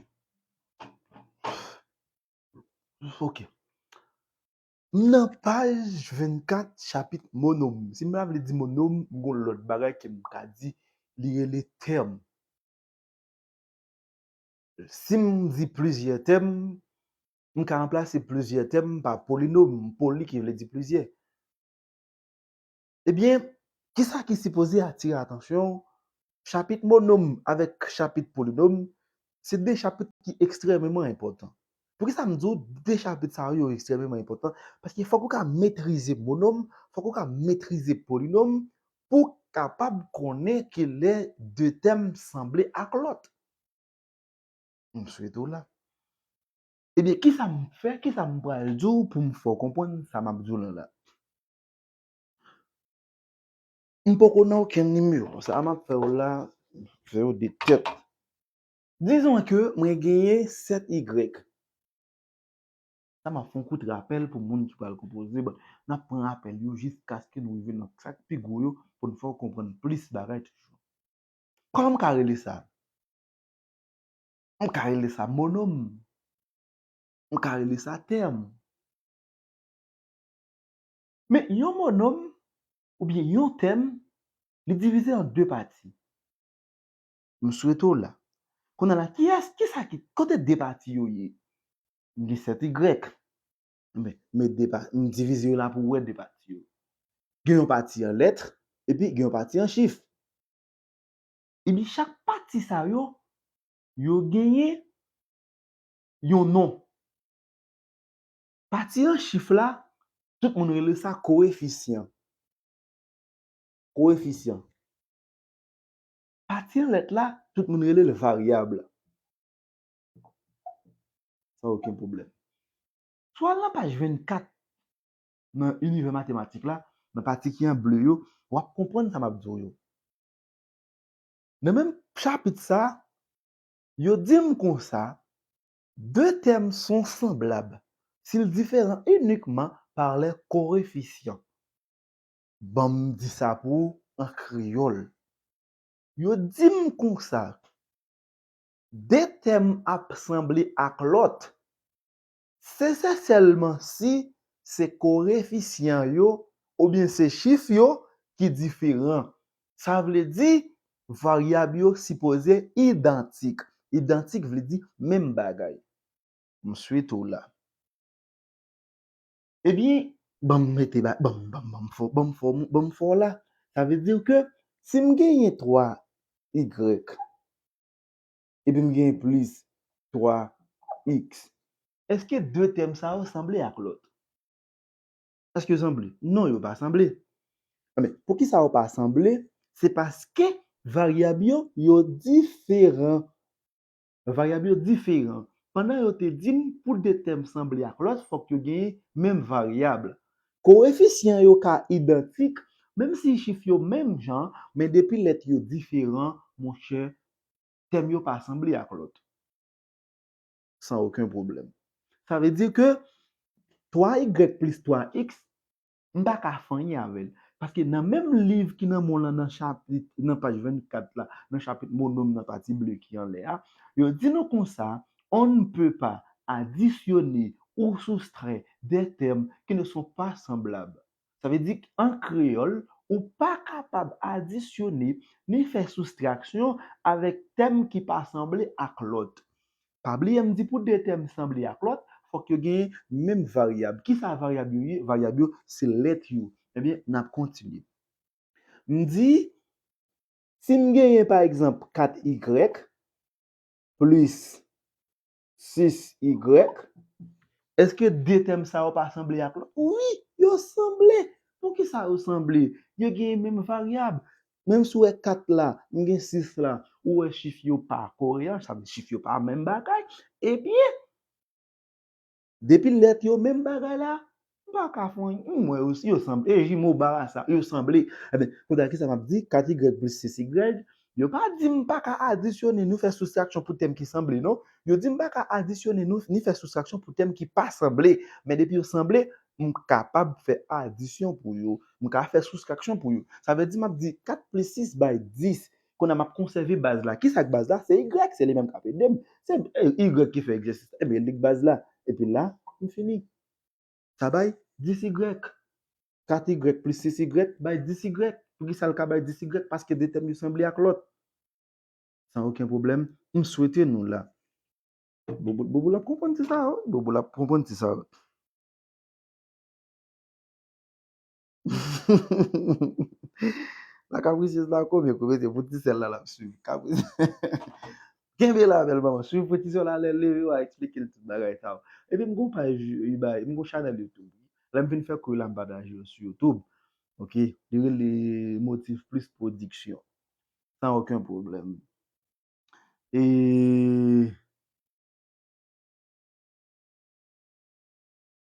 Ok. M nan paj vennkat, chapit Monom. Si m ta vle di Monom, m gon lòt bagay ke m ka di, li rele tèm. Si m di plizyè tèm, m ka ranplase plizyè tèm pa polinom, poli ki vle di plizyè. Ebyen, kisa ki sipoze atire atansyon w? Chapit Monom avèk chapit Polinom, se de chapit ki ekstrèmeman enpòtan. Poukisa m di w de chapit sa yo ekstrèmeman enpòtan? Paske fòk ou ka metrize Monom, fòk ou ka metrize Polinom pou w kapab konnen kilè de tèm sanble ak lòt. M swete w la. Ebyen, kisa m fè? Kisa m pral di w pou m fè w konprann sa m ap di w lan la? M poko nan okenn nimewo. Sa m ap fè w la, fè w de tèt. Dizon ke mwen genyen sèt igrèk. Sa m ap fè yon kout rapèl pou moun ki pral konpoze. Bon, n ap pran rapèl yo jiskaske nou rive nan sa k pi gwo yo pou n fè w konprann plis bagay toujou. Kòman m ka rele sa? M ka rele sa monom. M ka rele sa tèm. Men yon monom oubyen yon tèm, li divize an de pati. M swete w la. Kounye a la, kiyès, kisa ki, kote de pati yo ye? M gen sèt igrèk. Men, men de pa-, m divize yo la pou w wè de pati yo. Gen yon pati an lèt, epi gen yon pati an chif. Epi chak pati sa yo, yo genyen yon non. Pati an chif la, tout moun rele sa koefisyan. Koefisyan. Pati an lèt la, tout moun rele l varyab. San okenn pwoblèm. Tou al nan paj vennkat nan Inivè Matematik la, nan pati ki an ble yo, w ap konprann sa m ap di w yo. Nan menm chapit sa, yo di m konsa, deux termes sont semblables s'ils diffèrent uniquement par leurs coefficients. Ban m di sa pou ou an kreyòl. Yo di m konsa, de tèm ap sanble ak lòt, se, se sèlman si se koefisyan yo oubyen se chif yo ki diferan. Sa vle di, varyab yo sipoze idantik. Idantik vle di menm bagay. M swete w la. Ebyen, ban m mete ba, ban m, ban m, ban m fè, ban m fè, ban m fè w la. Sa vle di ke si m genyen twa y, epi m genyen plis twa x, èske de tèm sa yo sanble ak lòt? Èske yo sanble? Non, yo pa sanble. Enben, poukisa yo pa sanble? Se paske varyab yo, yo diferan. Varyab yo diferan. Pandan yo te di m pou de tèm sanble ak lòt, fòk yo genyen menm varyab. Koefisyan yo ka idantik, menm si chif yo menm jan, men depi lèt yo diferan, monchè, tèm yo pa sanble ak lòt. San okenn pwoblèm. Sa vle di ke twa y plis twa x, m pa ka fè anyen avè l. Paske nan menm liv ki nan men w lan, nan chapit, nan paj vennkat la, nan chapit monòm nan pati ble ki anlè a, yo di nou konsa, on ne peut pas additionner ou soustraire des termes qui ne sont pas semblables. Sa vle di, an kreyòl, ou pa kapab adisyone ni fè soustraksyon avèk tèm ki pa sanble ak lòt. Pa bliye m di pou de tèm sanble ak lòt, fòk yo genyen menm varyab. Kisa varyab yo ye? Varyab yo se lèt yo. Ebyen, n ap kontinye. M di, si m genyen, pa egzanp, kat y plis sis y, èske de tèm sa yo pa sanble ak lòt? Wi, yo sanble. Poukisa yo sanble? Yo genyen menm varyab. Menm si w wè kat la, m gen sis la, ou wè chif yo pa koeran, sa vle di chif yo pa menm bagay. Ebyen, depi lèt yo menm bagay la, m pa ka fè anyen. M wè yo, yo sanble. E jimo barasa, yo sanble. Ebyen, kounye a, kisa m ap di? Kat y plis sis y, yo pa di m pa ka adisyone, ni fè soustraksyon pou tèm ki sanble, non. Yo di m pa ka adisyone, ni fè soustraksyon pou tèm ki pa sanble. Men depi yo sanble, m kapab fè adisyon pou yo. M ka fè soustraksyon pou yo. Sa vle di, m ap di kat plis sis bay dis. Kounye a, m ap konsève baz la. Kisa k baz la? Se y, se li menm k ap ede m. Se, eh, y ki fè egzèsis la. Ebyen, li k baz la. Epi la, m fini. Sa bay dis y. Kat y plis sis y bay dis y. Poukisa l ka bay dis y? Paske de tèm yo sanble ak lòt. San okenn pwoblèm, m swete nou la. Bouboul, Bouboul ap konprann ti sa, wi. Bouboul ap konprann ti sa, wi. La kaprisyez la, konbyen kou mete pou ti sèl la, l ap swiv. Kapri-, kenbe la, bèl manman. Swiv pou ti sèl la, lè l leve, w a eksplike l tout bagay sa yo. Epi m gon paj, m gon chanèl YouTube. Lè m fin fè kou la, m pataje yo sou YouTube. Ok? Li rele Motif Plus Production. San okenn pwoblèm. E,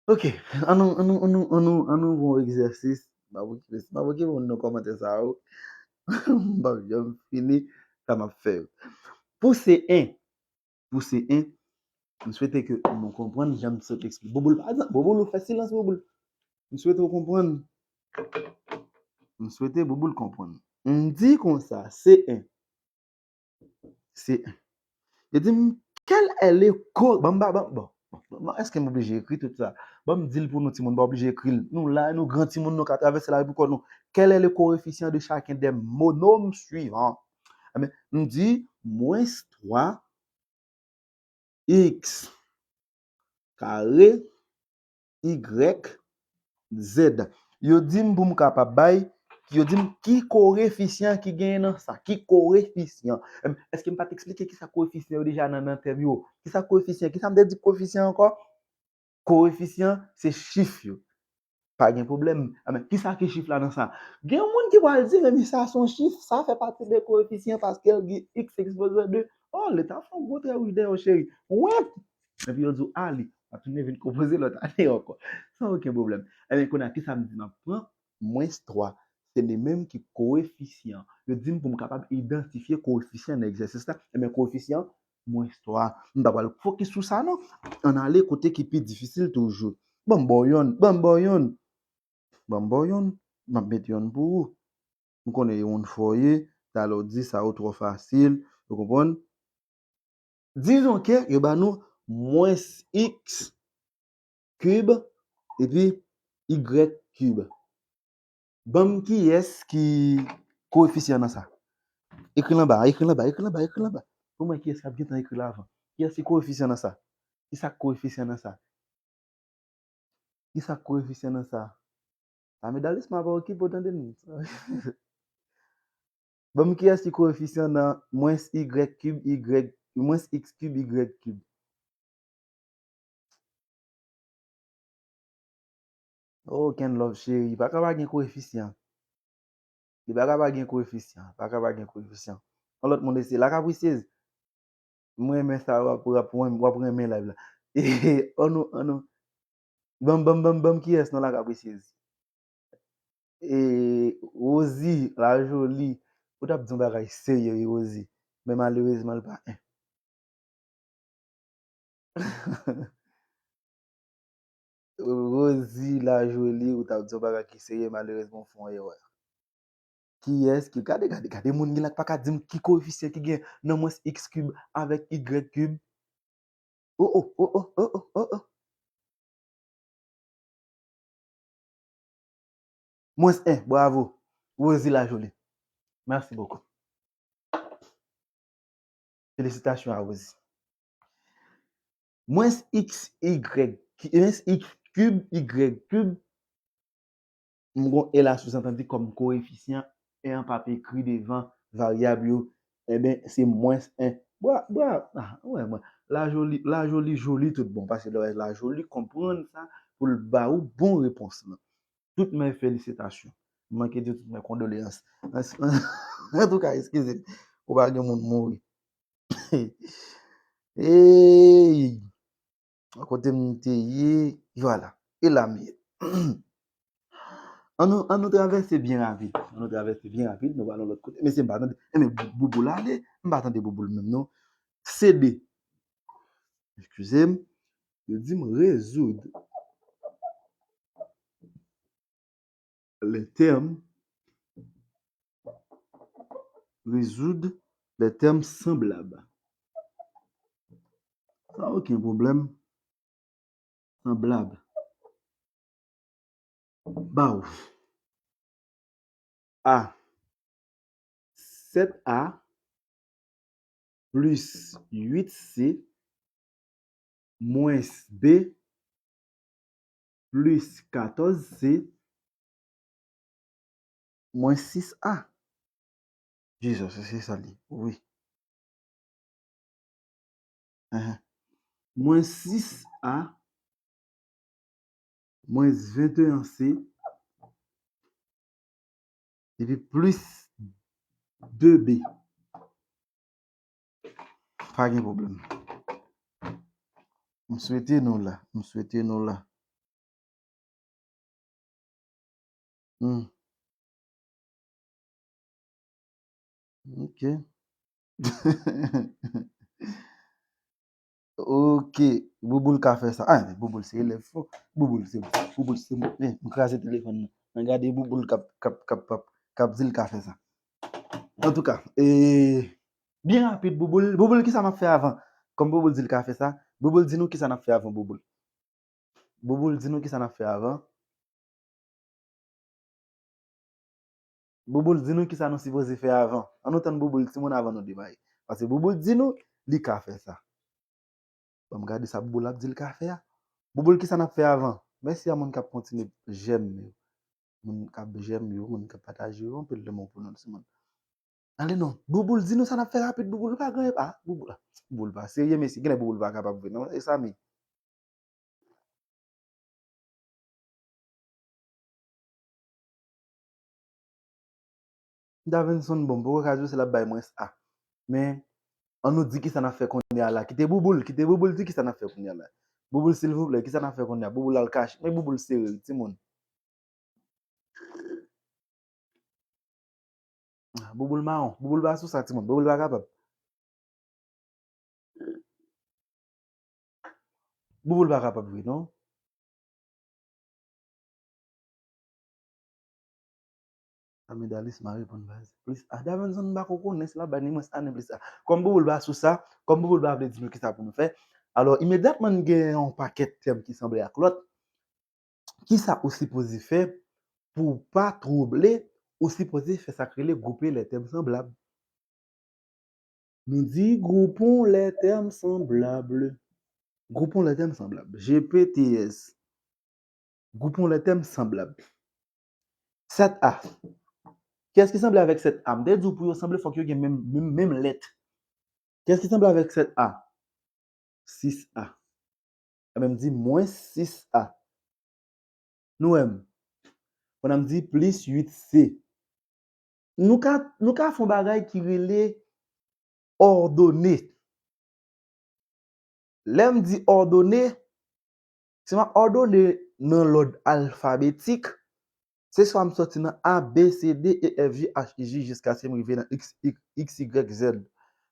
ok, ann nou, ann nou, ann nou, ann nou, ann nou fè yon egzèsis. M ap okipe, m ap okipe moun nan kòmantè sa yo. M p ap janm fini sa m ap fè yo. Pou C en, pou C en, m swete ke nou konprann jan m sot eksplike. Bouboul, pa egzanp, Bouboul, ou fè silans, Bouboul. M swete w konprann. M swete Bouboul konprann. M di konsa, C en. C en. Yo di m, quel est le co-, bon, bon, bon, bon, bon, bon, èske m oblije ekri tout sa? Bon, m di l pou nou, timoun, pa oblije ekri l. Nou la, nou gran timoun, nou ka travèse lari pou kò nou. Quel est le coefficient de chacun des monômes suivants? Ebyen, m di, mwens twa x kare, y, z. Yo di m pou m kapab bay, yo di m ki koefisyan ki genyen nan sa, ki koefisyan. Em, èske m pa t eksplike kisa koefisyan yo deja nan, nan tèm yo? Kisa koefisyan? Kisa m te di koefisyan ankò? Koefisyan, se chif yo. Pa gen pwoblèm. Amen. Kisa ki chif la nan sa? Gen moun ki pral di, men sa se yon chif, sa fè pati de koefisyan paske l gen x eksponan de. Oh, Leta fè yon gwo trè wouj dèyè w, cheri. Wep! Epi yo di w, a li, M ap tounen vin konpoze lòt ane ankò. San okenn pwoblèm. Ebyen, kounye a, kisa m di m ap pran? Mwens twa. Se li menm ki koefisyan. Yo di m pou m kapab idantifye koefisyan nan egzèsis la. Ebyen, koefisyan mwens twa. M pa pral fokis sou sa, non. Ann ale kote ki pi difisil toujou. Ban m ba w yonn, ban m ba w yonn. Ban m ba w yonn, m ap met yonn pou ou. M konnen e yonn fò w ye, talè w di sa yo twò fasil, ou konprann? Dizon ke yo ba nou mwens x kib epi y kib. Ban m kiyès ki koefisyan nan sa. Ekri l anba, ekri l anba, ekri l anba, ekri l anba. Pou mwen, kiyès k ap gentan ekri l avan? Kiyès ki koefisyan nan sa? Kisa k koefisyan nan sa? Kisa k koefisyan nan sa? Lamedalisma pa okipe w tande m. Ban m kiyès ki koefisyan nan mwens y kib, y, mwens x kib, y kib. Oh, Ken Love cheri, pa ka pa gen koefisyan. Li pa ka pa gen koefisyan, pa ka pa gen koefisyan. Yon lòt moun eseye. La Capricieuse. M renmen sa, w ap, w ap, w ap renmen live la. Annou, annou. Ban m, ban m, ban m, ban m kiyès non, La Capricieuse? E, Rosie, La Jolie. Ou t ap di yon bagay serye, wi, Rosie. Men malerezman, l pa en. Rosie La Jolie, ou t ap di yon bagay ki serye, malerezman, ou fè yon erè. Kiyès ki, gade, gade, gade, moun gen la k pa ka di m ki koefisyan ki gen nan mwens x kib avèk y kib. Oh, oh, oh, oh, oh, oh, oh, oh. Mwens en, bravo. Rosie La Jolie. Merci beaucoup. Félicitations à Rosie. Mwens x, y, mwens x kib, y kib. M gon e la souzantandi kòm koefisyan, e an p ap ekri devan varyab yo, enben, se mwens en. Bra, bra, ah, wè, mwen, La Jolie, La Jolie, Jolie tout bon, paske lè w wè La Jolie konprann sa pou l ba ou bon repons lan. Toutes mes félicitations. M manke di toutes mes condoléances. Antouka, eskize m, pou pa gen moun mouri. Ey! Kote m te ye, vwala. E la m ye. Ann nou, ann nou travèse byen rapid. Ann nou travèse byen rapid, nou pral yon lòt kote. Mesye, m pa tande. Enben, Bou-, Bouboul ale, m pa tande Bouboul menm, non. C D. Eskize m. Yo di m rezoud les termes, résoudre les termes semblables. San okenn pwoblèm. Sanblab. Ba w. A. Sèt A plis uit C mwens B plis katòz C mwens sis A. Jesus, se sa li. Wi. Enhen. Mwens sis A mwens venteyen C epi plis de B. Pa gen pwoblèm. M swete nou la. M swete nou la. Hmm. Ok. Ok. Bouboul ka fè sa. Ah, men Bouboul se elèv fò. Bouboul se, Bouboul se, men, m kraze telefòn nan. Nan gade Bouboul k ap, k ap, k ap, k ap, k ap di l ka fè sa. Antouka, e, byen rapid, Bouboul, Bouboul, kisa n ap fè avan? Kòm Bouboul di l ka fè sa, Bouboul di nou kisa n ap fè avan, Bouboul. Bouboul, di nou kisa n ap fè avan. Bouboul, di nou kisa nou sipoze fè avan. Ann nou tann Bouboul timoun avan nou demare. Paske Bouboul di nou li ka fè sa. Ban m gade sa Bouboul ap di l ka fè a. Bouboul, kisa n ap fè avan? Mèsi a moun k ap kontinye jèm yo. Moun k ap jèm yo, moun k ap pataje yo, anpil lanmou pou nou timoun. Ale non, Bouboul, di nou sa n ap fè rapid, Bouboul pa gen, ah, Bouboul, ah, Bouboul pa serye, mesye, genlè Bouboul pa kapab vre, non, e sa, men. Davinson, bon, m poko ka jwe, se l ap bay mwens A. Men, ann nou di kisa n ap fè kounye a la. Kite Bouboul, kite Bouboul di kisa n ap fè kounye a la. Bouboul, silvouplè, kisa n ap fè kounye a? Bouboul al kache. Men Bouboul sere l, timoun. Ah, Bouboul mawon. Bouboul pa sou sa, timoun. Bouboul pa kapab. Bouboul pa kapab vre, non. Amidalis, mari, pon baz. Plis A. Davinson, m pa ko konnen si l ap bay ni mwens A ni plis A. Kòm Bouboul pa sou sa, kòm Bouboul pa vle di nou kisa pou nou fè, alò, imedyatman n gen yon pakèt tèm ki sanble ak lòt, kisa ou sipoze fè pou w pa twouble? Ou sipoze fè sa k rele gwoupe lè tèm sanblab. Nou di gwoupon lè tèm sanblab. Gwoupon lè tèm sanblab. G P T S. Gwoupon lè tèm sanblab. Sèt A. Kiyès ki sanble avèk sèt A? M te di w pou yo sanble, fòk yo gen menm, menm, menm lèt. Kiyès ki sanble avèk sèt A? Sis A. Ebyen, m di mwens sis A. Nou wè m. Pandan m di plis uit C. Nou ka, nou ka fè yon bagay ki rele òdone. Lè m di òdone, si m ap òdone nan lòd alfabetik, se swa m sòti nan A, B, C, D, E, F, G, H, I, J, jiska se m rive nan X, Y, X, Y, Z.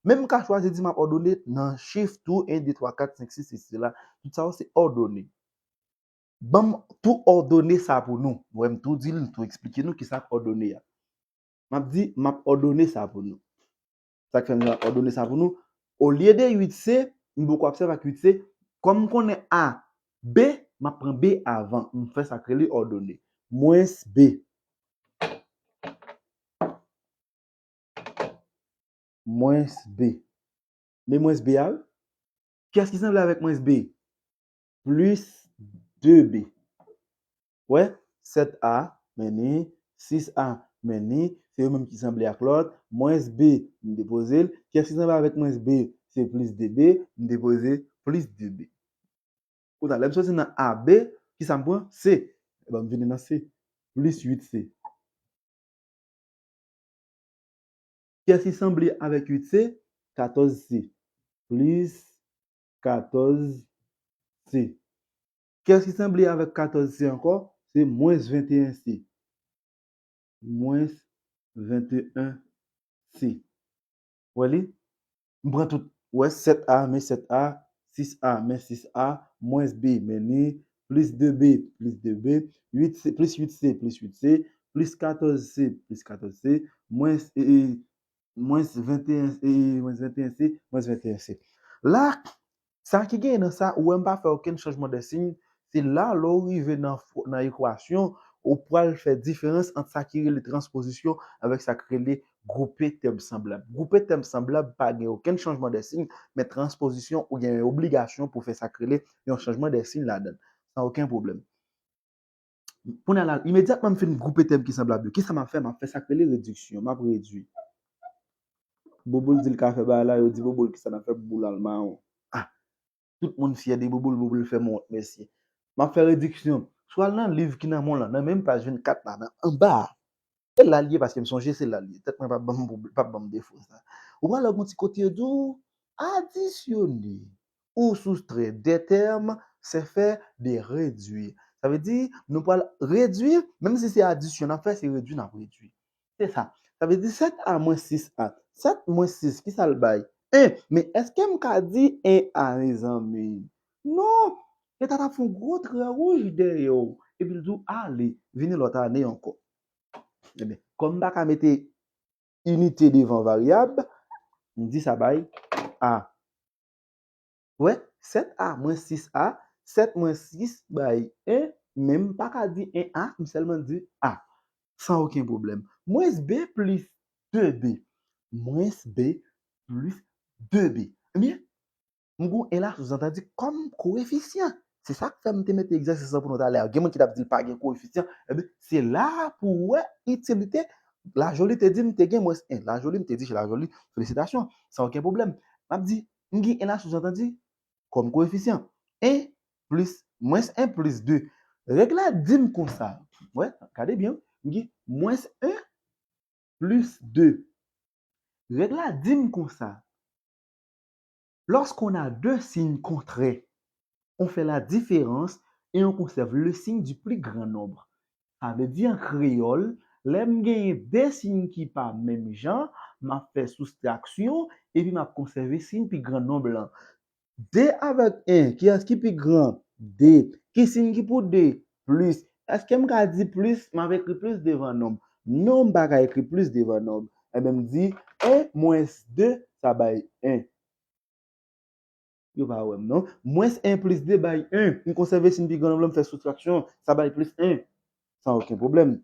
Men m ka chwazi di m ap òdone nan chif tou, en, de, twa, kat, senk, sis, sèt la. Tout sa yo se òdone. Ban m tou òdone sa pou nou. Wè, m tou di l, m tou eksplike nou kisa k òdone a. M ap di, m ap òdone sa pou nou. Sa k fè m ap òdone sa pou nou. Olye de uit C, m poko ap sèvi ak uit C. Kòm m konnen A, B, m ap pran B avan. M fè sa k rele òdone. Mwens B. Mwens B. Men mwens B a, wi. Kiyès ki sanble avèk mwens B? Plis de B. Wè, sèt A, men ni, sis A, men ni, se yo menm ki sanble ak lòt, mwens B, m depoze l. Kiyès ki sanble avèk mwens B? Se plis de B, m depoze plis de B. Kounya, lè m soti nan A B, kisa m pran? C. Ebyen, m vini nan C. Plis uit C. Kiyès ki sanble avèk uit C? Katòz C. Plis katòz C. Kiyès ki sanble avèk katòz C ankò? Se mwens venteyen C. Mwens venteyen C. Wè li? M pran tout. Wè, sèt A, men sèt A, sis A, men sis A, mwens B, men ni, plis de B, plis de B, uit C, plis uit C, plis uit C, plis katòz C, plis katòz C, mwens, e, e, mwens venteyen, e, mwens venteyen C, mwens venteyen C. La, sa ki genyen nan sa, ou wè m pa fè okenn chanjman de siy, se la, lè w rive nan fò-, nan ekwasyon, ou pral fè diferans ant sa ki rele transpozisyon avèk sa ki rele gwoupe tèm sanblab. Gwoupe tèm sanblab pa gen okenn chanjman de siy, men transpozisyon ou gen yon obligasyon pou fè sa k rele yon chanjman de siy ladan l, san okenn pwoblèm. Kounye a la, imedyatman m fin gwoupe tèm ki sanblab yo, kisa m ap fè? M ap fè sa k rele rediksyon, m ap redui. Bouboul di l ka fè bagay la, yo di Bouboul kisa n ap fè, Bouboul al mawon. Ah, tout moun fyè de Bouboul, Bouboul fè m wont, mesye. M ap fè rediksyon. Si w al nan liv ki nan men w lan, nan menm paj vennkat la, nan anba a, se la l ye, paske m sonje se la l ye. Tèt mwen p ap ban m pwob-, p ap ban m defo sa. Ou pral wè gon ti kote yo di w, additionner ou soustraire des termes, c'est faire des réduits. Sa vle di, nou pral redui, menm si se adisyon n ap fè, se redui n ap redui. Se sa. Sa vle di sèt A mwens sis A. Sèt mwens sis, kisa l bay? En. Men èske m ka di en A, mezanmi? Non! Leta t ap fè yon gwo trè wouj dèyè w. Epi l di w, ale, vini lòt ane ankò. Ebyen, kòm m pa ka mete inite devan varyab, m di sa bay A. Wè, sèt A mwens sis A, sèt mwens sis bay en, men m pa ka di en A, m sèlman di A. San okenn pwoblèm. Mwens B plis de B. Mwens B plis de B. Ebyen, m gon en la souzantandi kòm koefisyan. Se sa k fè m te mete egzèsis lan pou nou talè a. Gen moun ki t ap di l pa gen koefisyan. Ebyen, se la a pou w wè itilite. Lajoli te di m te gen mwens en. Lajoli, m te di Lajoli, felisitasyon. San okenn pwoblèm. M ap di, m gen en la souzantandi kòm koefisyan. En plis, mwens en plis de. Règ la di m konsa. Wè, gade byen, wi. M gen mwens en plis de. Règ la di m konsa. Lorsqu'on a deux signes contraires, on fait la différence et on conserve le signe du plus grand nombre. Sa vle di an kreyòl, lè m genyen de siy ki pa menm jan, m ap fè soustraksyon epi m ap konsève siy pi gran nonb lan. De avèk en, kiyès ki pi gran? De. Ki siy ki pou de? Plis. Èske m ka di plis? M ap ekri plis devan nonb. Non, m pa ka ekri plis devan nonb. Enben, m di en mwens de, sa bay en. Yo pa wè m non. Mwens en plis de bay en. M konsève siy pi gran nonb lan, m fè soustraksyon, sa bay plis en. San okenn pwoblèm.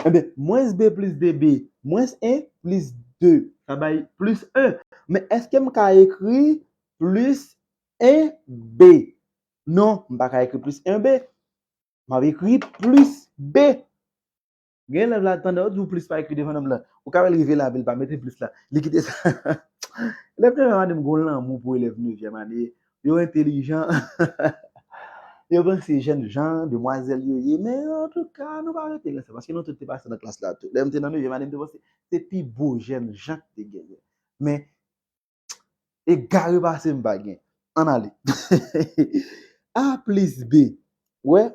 Enben, mwens b plis de b, mwens en plis de, sa bay plis en. Men èske m ka ekri plis en b? Non, m pa ka ekri plis en b. M ap ekri plis b. Gen elèv la, tande, ou di w plis pa ekri devan nonb lan. Ou ka wè l rive la, men l pa mete plis la. Li kite sa. Elèv nevyèm ane, m gon lanmou pou elèv nevyèm ane. Yo entelijan. Yo panse jèn jan, demwazèl yo ye. Men antouka, nou pa rete nan sa. Paske nou tout te pase nan klas la tou. Lè m te nan nevyèm ane, m te panse se pi bo jèn jan ki te genyen. Men egare pase m pa gen. Ann ale. A plis b. Wè,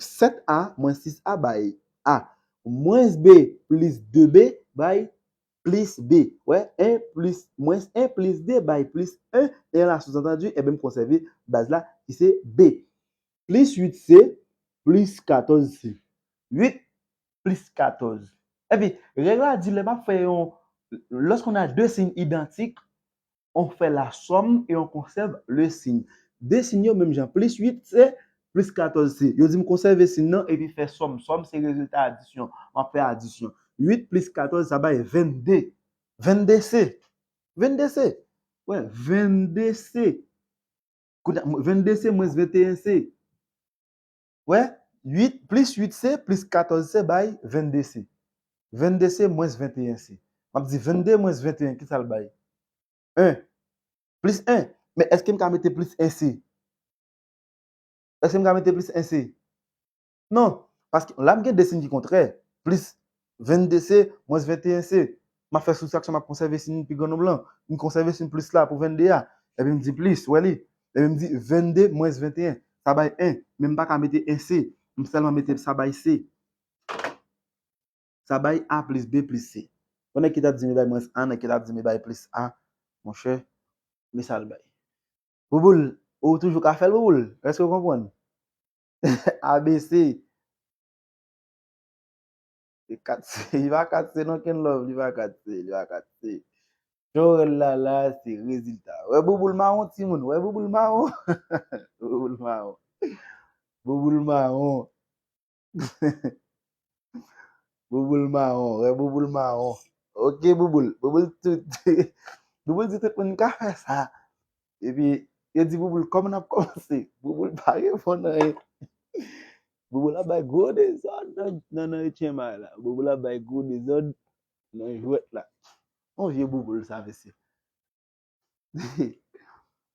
sèt a mwens sis a bay a. Mwens b plis de b bay plis b. Wè, en plis, mwens en plis de bay plis en. E la, souzantandi, enben, m konsève baz la, ki se b. Plis uit c, plis katòz c. Uit plis katòz. Epi, règ la di, lè m ap fè yon, lorsqu'on a deux signes identiques, on fait la somme et on conserve le signe. De siy yo menm jan, plis uit c, plis katòz c. Yo di m konsève siy nan epi fè sòm. Sòm se rezilta adisyon. M ap fè adisyon. Uit plis katòz, sa bay vennde. Vennde c. Vennde c. Wè, vennde c. Kounye a, vennde c mwens venteyen c. Wè, uit plis uit c plis katòz c bay vennde c. Vennde c mwens venteyen c. M ap di vennde mwens venteyen, ki sa l bay? En. Plis en. Men èske m ka mete plis en c? Èske m ka mete plis en c? Non. Paske la, m gen de siy ki kontrè. Plis vennde c mwens venteyen c. M ap fè soustraksyon, m ap konsève siy pi gran nonb lan. M konsève siy plis la pou vennde a. Epi m di plis, wè li. Epi m di vennde mwens venteyen. Sa bay en. Men m pa ka mete en c. M sèlman mete sa bay c. Sa bay a plis b plis c. Yon nèg ki t ap di m li bay mwens a, nèg ki t ap di m li bay plis a. Monchè, men sa l bay. Bouboul, ou toujou ka fè l, Bouboul? Èske w konprann? A B C. E kat C, li pa kat C non, kenn love, li pa kat C, li pa kat C. Jan w wè l la, la, se rezilta. Wè bouboul mawon, timoun, wè bouboul mawon. Bouboul mawon. Bouboul mawon. Bouboul mawon, wè bouboul mawon. Ok, bouboul. Bouboul tout. Bouboul di tout moun ka fè sa. Epi, yo di bouboul, kòman n ap kòmanse? Bouboul pa reponn anyen. Bouboul ap bay gwo dezòd nan, nan, nan H M I la. Bouboul ap bay gwo dezòd nan jwèt la. On vye bouboul sa, mesye.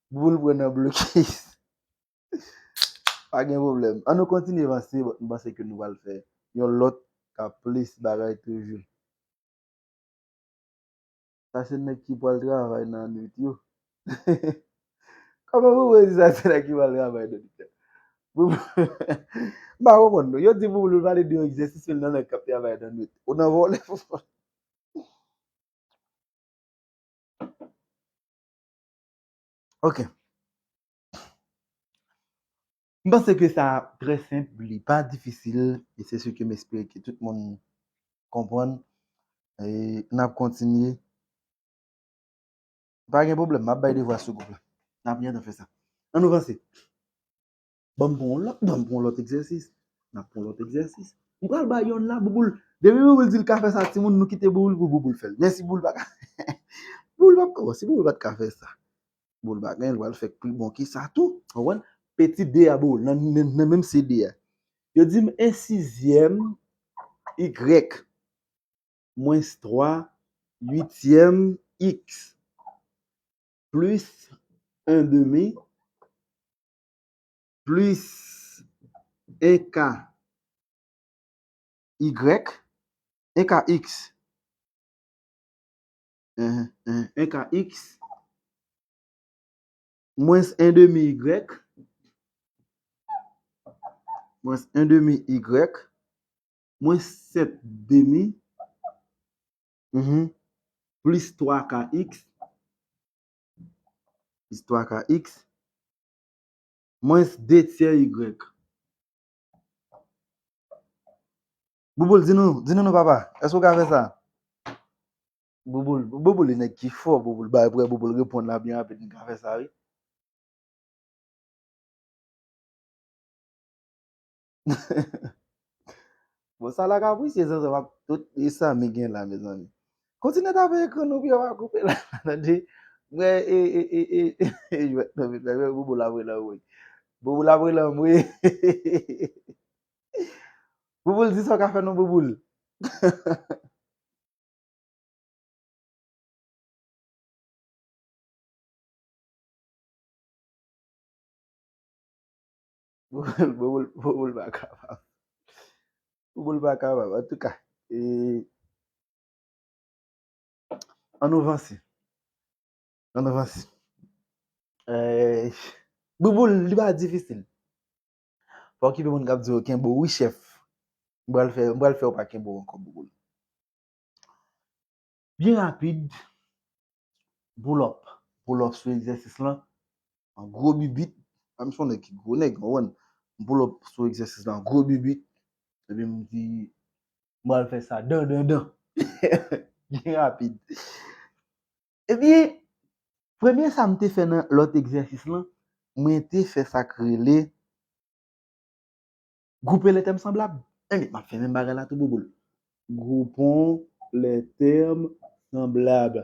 Bouboul pran nan blokis. Pa gen pwoblèm. An nou kontinye vanse, m panse ke nou pral fè yon lòt k ap plis bagay toujou. Sa se nèg ki pral travay nan nwit yo. Kòman pou mwen di sa se nèg ki pral travay nan nwit la? M pa konprann non. Yo di pou nou pale de yon egzèsis, men nan nèg k ap travay nan nwit. Ou nan vòlè. Ok. M panse ke sa trè senp, li pa difisil, e se sa ke m espere ke tout moun konprann. E n ap kontinye. Pa gen pwoblèm, m ap bay devwa sou gwoup la. N ap gentan fè sa. An nou vanse. Ban m pran yon lòt, ban m pran yon lòt egzèsis. N ap pran yon lòt egzèsis. M pral bay yonn la, Bouboul. Depi Bouboul di l ka fè sa, timoun, nou kite Bouboul pou Bouboul fè l. Men si Bouboul pa ka, Bouboul pa, oh, si Bouboul pa t ka fè sa, Bouboul pa gen, l pral fè k pi bon ke sa tou. Ou konprann? Peti de a, Bouboul, nan, nan, nan menm se de a. Yo di m en sizyèm Y mwens twa uityèm X plis en demi plis en ka Y, en ka X. Enhen, enhen, en ka X. mwens en demi y, mwens en demi y, mwens sèt demi, mhm, plis twa ka x, plis twa ka x, mwens de tyè y. Bouboul, di nou, di nou non, papa. Èske w ka fè sa? Bouboul, Bouboul, li nèg ki fò, Bouboul. Bay, prè Bouboul reponn la byen rapid, m ka fè sa, wi. Bon, sa la kaprisye, zanzan, ak tout e sa mi gen la, mezanmi. Kontinye tape ekran nou, pi yo pa koupe la, tande. Mwen, e, e, e, e, e, jwèt nan vit la, men Bouboul ap relanm, wi. Bouboul ap relanm, wi. Bouboul, di sa w ka fè non, Bouboul. Bouboul, Bouboul, Bouboul pa kapab. Bouboul pa kapab. Antouka, e, ann nou vanse. Ann nou vanse. Eh, Bouboul, li pa difisil. Fò w okipe moun k ap di w kenbe w wi, chèf. M pral fè, m pral fè w pa kenbe w ankò, Bouboul. Byen rapid, pull up. Pull up sou egzèsis lan. An gwo bibit. Pa m se yon nèg ki gwo nèg, w konprann? M pull up sou egzèsis lan, an gwo bibit. Epi m di, m pral fè sa dan, dan, dan. Byen rapid. Ebyen, premye sa m te fè nan lòt egzèsis lan, mwen te fè sa k rele gwoupe lè tèm sanblab. Ebyen, m ap fè menm bagay la tou, Bouboul. Gwoupon lè tèm sanblab.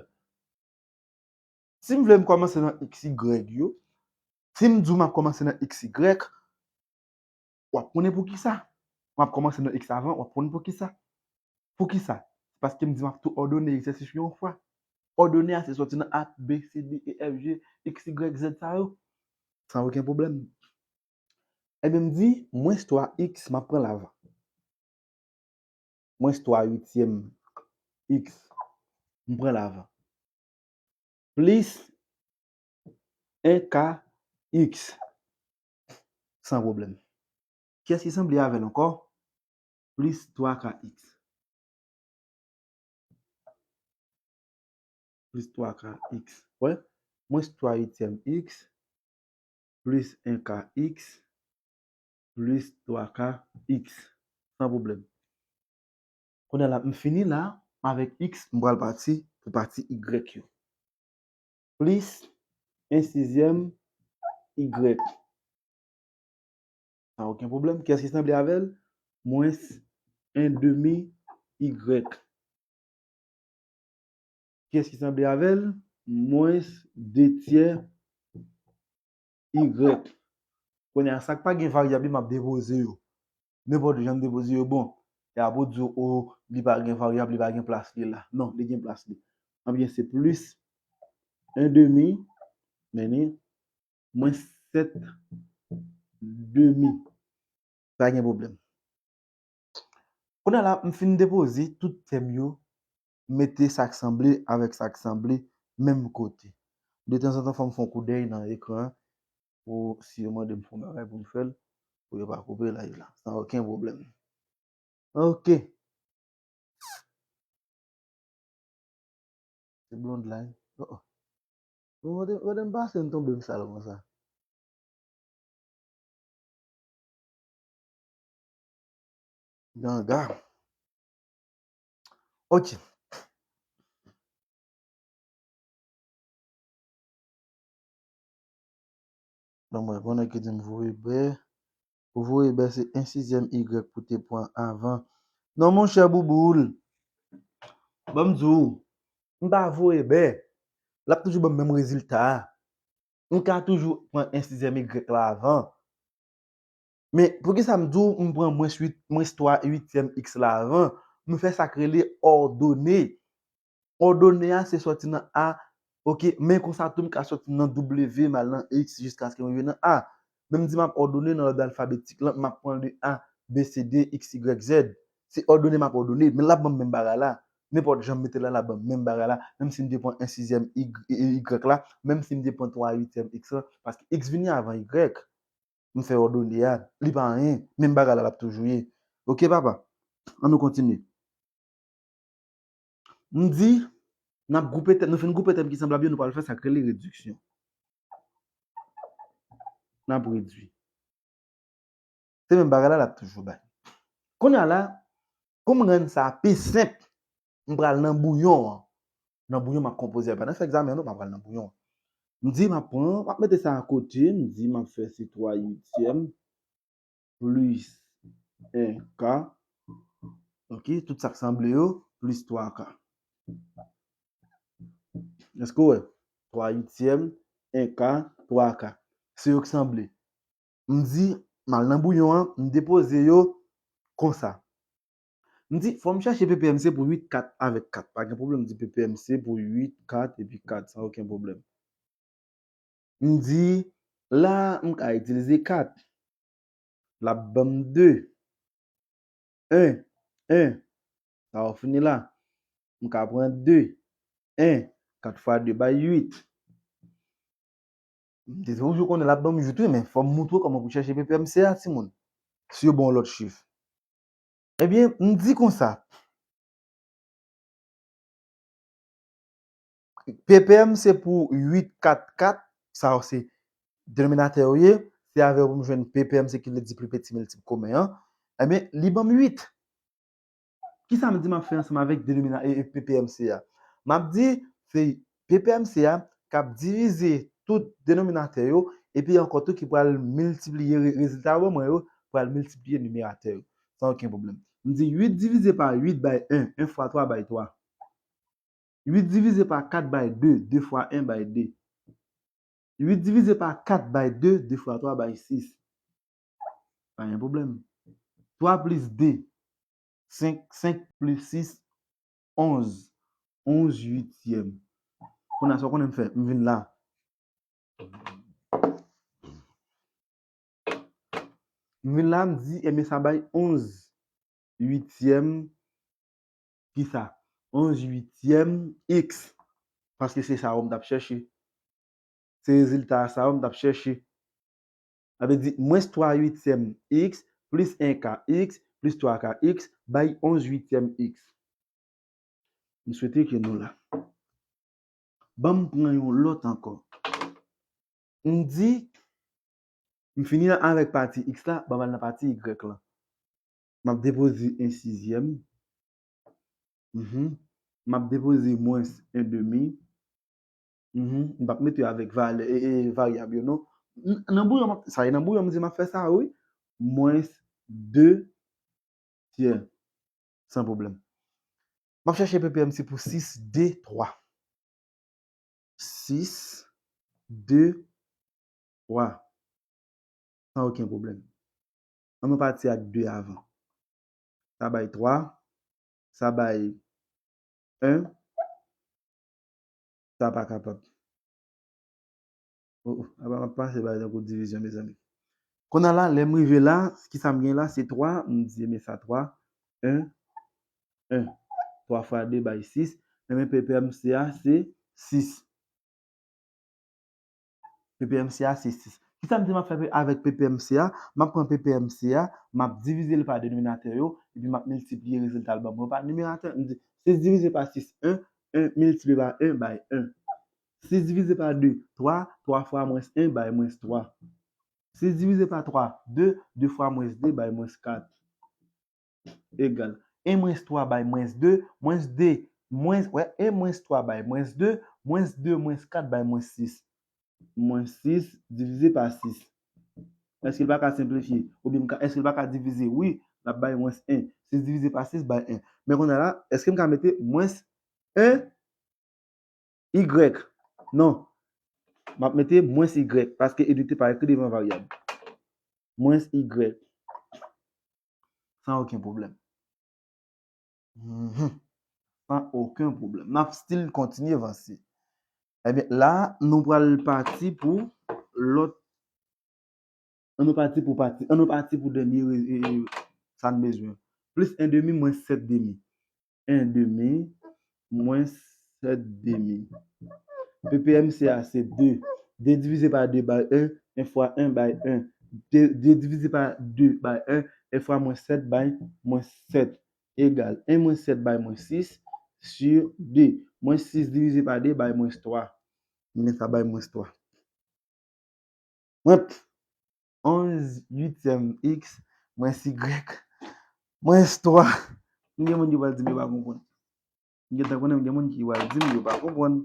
Si m vle m kòmanse nan x, y yo, si m di w m ap kòmanse nan x, y, w ap konnen poukisa. M ap kòmanse nan x avan, w ap konnen poukisa. Poukisa? Se paske m di m ap tou òdone egzèsis yo yon fwa. Òdone a se sòti nan a, b, c, d, e, f, g, x, y, z sa yo. San okenn pwoblèm. Ebyen, m di, mwens twa x, m ap pran l avan. Mwens twa uityèm x, m pran l avan. Plis en ka x. San pwoblèm. Kiyès ki sanble avè l ankò? Plis twa ka x. Plis twa ka x. Wè? Mwens twa uityèm x, plis en ka x, plis twa ka x. San pwoblèm. Kounye a la, m fini la avèk x, m pral pati pou pati y yo. Plis en sizyèm y. San okenn pwoblèm. Kiyès ki sanble avè l? Mwens en demi y. Kiyès ki sanble avè l? Mwens de tyè y. Kounye a, sa k pa gen varyab, m ap depoze yo. Nenpòt jan m depoze yo, bon. Y ap di w, o, li pa gen varyab, li pa gen plas li la. Non, li gen plas li. Ebyen, se plis en demi, mennen, mwens sèt demi. Pa gen pwoblèm. Kounye a la, m fin depoze tout tèm yo, mete sa k sanble avèk sa k sanble menm kote. Detanzantan, fò m fè yon koudèy nan ekran an, pou si yo mande m fè yon bagay pou m fè l, pou yo pa koupe live la. San okenn pwoblèm. Ok. Se blond la, wi. Oh, oh. Bon, mande, mande m pase m tonbe m sal konsa. Ganga. Ok. Bon, mwen konnen ki di m voye bè. Pou voye bè, se en sizyèm y pou te pran avan. Non, monchè Bouboul. Ban m di w, m pa voye bè. L ap toujou ban m menm rezilta a. M ka toujou pran en sizyèm y la avan. Men, poukisa m di w m pran mwens uit, mwens twa uityèm x la avan? M fè sa k rele òdone. Òdone a, se sòti nan a, ok, men konsa tou m ka sòti nan w, m al nan x, jiskaske m rive nan a. Men m di m ap òdone nan lòd alfabetik lan, m ap pran de a, b, c, d, x, y, z. Se òdone m ap òdone, men l ap ban m menm bagay la. nenpòt jan m mete l la, l ap ban m menm bagay la, menm si m te pran en sizyèm y, y la, menm si m te pran twa uityèm x la, paske x vini avan y. M fè òdone a, li pa anyen, menm bagay la l ap toujou ye. Oke, papa? An nou kontinye. M di, n ap gwoupe tèm, nou fin gwoupe tèm ki sanblab yo, nou pral fè sa k rele rediksyon. N ap redui. Se menm bagay la, l ap toujou bay. Kounye a la, pou m rann sa pi senp, m pral nan bouyon an. Nan bouyon, m ap konpoze, pa nan fè egzamen an, non, m ap pral nan bouyon an. M di, m ap pran, m ap mete sa akote, m di, m ap fè se twa uityèm plis en k, ok, tout sa k sanble yo, plis twa k. Èske w wè? Twa uityèm, en k, twa k. Se yo k sanble. M di, m al nan bouyon an, m depoze yo konsa. M di, fò m chèche P P M C pou uit, kat avèk kat. Pa gen pwoblèm, m di P P M C pou uit, kat epi kat, san okenn pwoblèm. M di, la, m ka itilize kat. L ap ban m de. En, en. Sa w fini la. M ka pran de. En, kat fwa de bay uit. M te toujou konnen l ap ban m uit, wi, men fò m moutre w kòman pou chèche P P M C a, timoun. Si yo ban w lòt chif. Ebyen, m di konsa. P P M se pou uit, kat, kat, sa yo se denominatè yo ye, se avè yo pou m jwenn P P M se ki vle di pli piti miltip komen an. Ebyen, li ban m uit. Kisa m di m ap fè ansanm avèk denomina-, e, e, P P M C a? M ap di, se P P M C a k ap divize tout denominatè yo, epi ankò tou ki pral miltipliye re-, rezilta yo ban mwen yo, pral miltipliye nimeratè yo. San okenn pwoblèm. M di uit divize pa uit bay en, en fwa twa bay twa. Uit divize pa kat bay de, de fwa en bay de. Uit divize pa kat bay de, de fwa twa bay sis. Pa gen pwoblèm. Twa plis de, senk, senk plis sis, onz. Onz uityèm. Kounye a, sa w konnen m fè? M vin la. M vin la, m di, ebyen, sa bay onz uityèm, kisa? Onz uityèm x. Paske se sa yo m t ap chèche. Se rezilta sa yo m t ap chèche. Sa vle di, mwens twa uityèm x plis en k x plis twa k x bay onz uityèm x. M swete ke nou la. Ban m pran yon lòt ankò. M di, m fini avèk pati x la, ban m al nan pati y la. M ap depoze en sizyèm. Mhm. M ap depoze mwens en demi. Mhm. M p ap mete yo avèk valè, e, e, varyab yo, non. N-, nan bouyon, m ap, sa e nan bouyon, m di m ap fè sa, wi. Mwens de tyè. San pwoblèm. M ap chèche P P M C pou sis, de, twa. Sis, de, twa. San okenn pwoblèm. An nou pati ak de avan. Sa bay twa. Sa bay en. Sa pa kapab. Oh, oh, apa m ap pase bagay tankou divizyon, mezanmi. Kounye a la, lè m rive la, kisa m gen la? Se twa, m di, men sa twa, en, en. Twa fwa de bay sis, men P P M C a, se sis. P P M C a, se sis. Kisa m di m ap fè avèk P P M C a? M ap pran P P M C a, m ap divize l pa denominatè yo, epi m ap miltipliye rezilta l ban mwen pa nimeratè. M di, sis divize pa sis, en, en miltipliye pa en bay en. Sis divize pa de, twa, twa fwa mwens en bay mwens twa. Sis divize pa twa, de, de fwa mwens de bay mwens kat. Egal. En mwens twa bay mwens de, mwens de, mwens, wè, en mwens twa bay mwens de, mwens de mwens kat bay mwens sis. Mwens sis divize pa sis. Èske l pa ka senplifye? Oubyen m ka, èske l pa ka divize? Wi, l ap bay mwens en. Sis divize pa sis bay en. Men kounye a la, èske m ka mete mwens en Y? Non. M ap mete mwens Y, paske li te pa ekri devan varyab. Mwens Y. San okenn pwoblèm. Mhm. San okenn pwoblèm. N ap still kontinye vanse. Ebyen, la, nou pral pati pou lòt. An nou pati pou pati. An nou pati pou dènye re-, e, e, sa n bezwen. Plis en demi mwens sèt demi. En demi mwens sèt demi. P P M C a se de. De divize pa de bay en, en fwa en bay en. De, de divize pa de bay en, en fwa mwens sèt bay mwens sèt, egal en mwens sèt bay mwens sis sur de. Mwens sis divize pa de bay mwens twa. Men sa bay mwens twa. Mwen, onz uityèm x mwens y mwens twa. M gen moun ki pral di m yo pa konprann. M gentan konnen m gen moun ki pral di m yo pa konprann.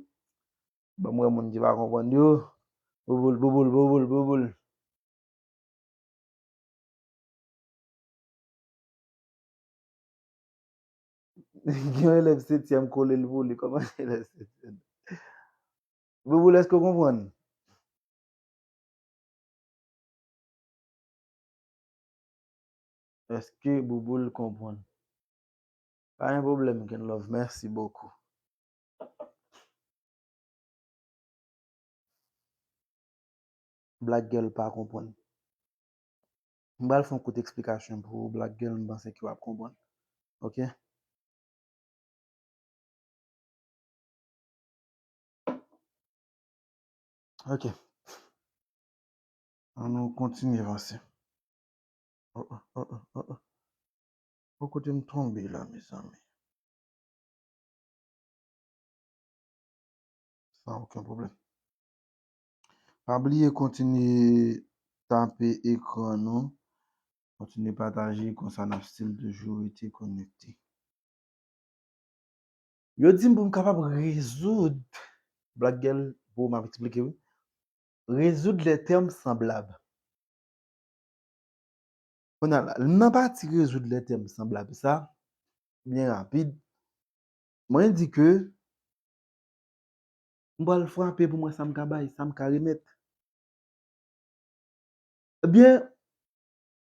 Ban m wè moun ki pa konprann yo. Bouboul, bouboul, bouboul, bouboul. Gen yon elèv setyèm kole l pou li. Kòman elèv setyèm? Bouboul, èske w konprann? Èske Bouboul konprann? Pa gen pwoblèm, Ken Love. Mèsi bokou. Black Girl pa konprann. M pral fè yon kout eksplikasyon pou ou, Black Girl, m panse ke w ap konprann. Ok? Ok. An nou kontinye vanse. Oh, oh, oh, oh, oh, oh. Bon, kote m tonbe la, mezanmi? San okenn pwoblèm. Pa bliye kontinye tape ekran nou. Kontinye pataje, konsa n ap still toujou rete konekte. Yo di m pou m kapab rezoud, Black Girl, pou m ap eksplike wi. Rezoud les termes semblables. Kounye a la, nan pati rezoud les termes semblables sa, byen rapid, mwen di ke m pral frape pou m wè sa m ka bay, sa m ka remèt. Ebyen,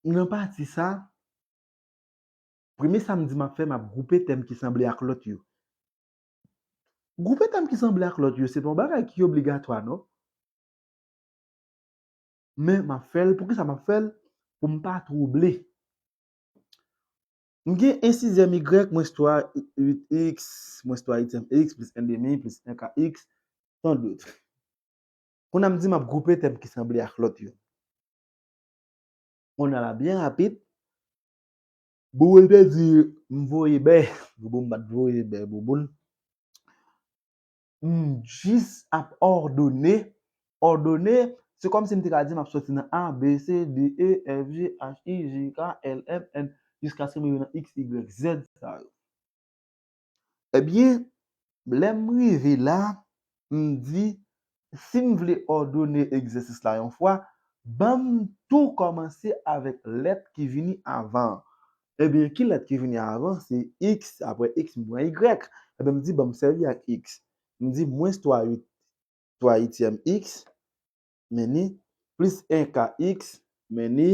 nan pati sa, premye sa m di m ap fè, m ap gwoupe tèm ki sanble ak lòt yo. Gwoupe tèm ki sanble ak lòt yo, se pa yon bagay ki obligatwa, non. Men m ap fè l. Poukisa m ap fè l? Pou m pa twouble. M gen en sizyèm y mwens twa uit x mwens twa uityèm x plis en demi plis en ka x, tant d'autres. Kounye a m di m ap gwoupe tèm ki sanble ak lòt yo. Kounye a la, byen rapid, Bouboul te di m voye bè. Bouboul, m pa t voye bè, Bouboul. M jis ap òdone. Òdone, se kòmsi m te ka di m ap soti nan A, B, C, D, E, F, G, H, I, J, K, L, M, N, jiskaske m rive nan X, Y, Z sa yo. Ebyen, lè m rive la, m di, si m vle òdone egzèsis la yon fwa, ban m tou kòmanse avèk lèt ki vini avan an. Ebyen, ki lèt ki vini avan? Se X, apre X, m pran Y. Ebyen, m di, ban m sèvi ak X. M di, mwens twa uit, twa uityèm X, men ni, plis en ka X, men ni,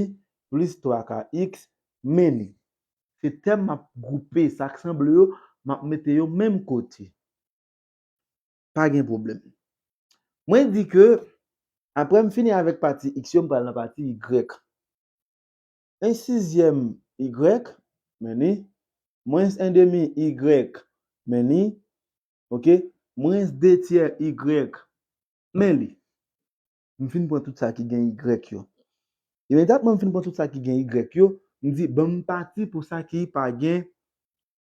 plis twa ka X, men ni. Se tèm m ap gwoupe, sa k sanble yo, m ap mete yo menm kote. Pa gen pwoblèm. Mwen di ke, apre m fini avèk pati X yo, m pral nan pati Y. En sizyèm Y, men ni, mwens en demi Y, men ni, ok, mwens de tyè Y, men li. M fin pran tout sa ki gen Y yo. Imedyatman m fin pran tout sa ki gen Y yo, m di, ban m pati pou sa ki pa gen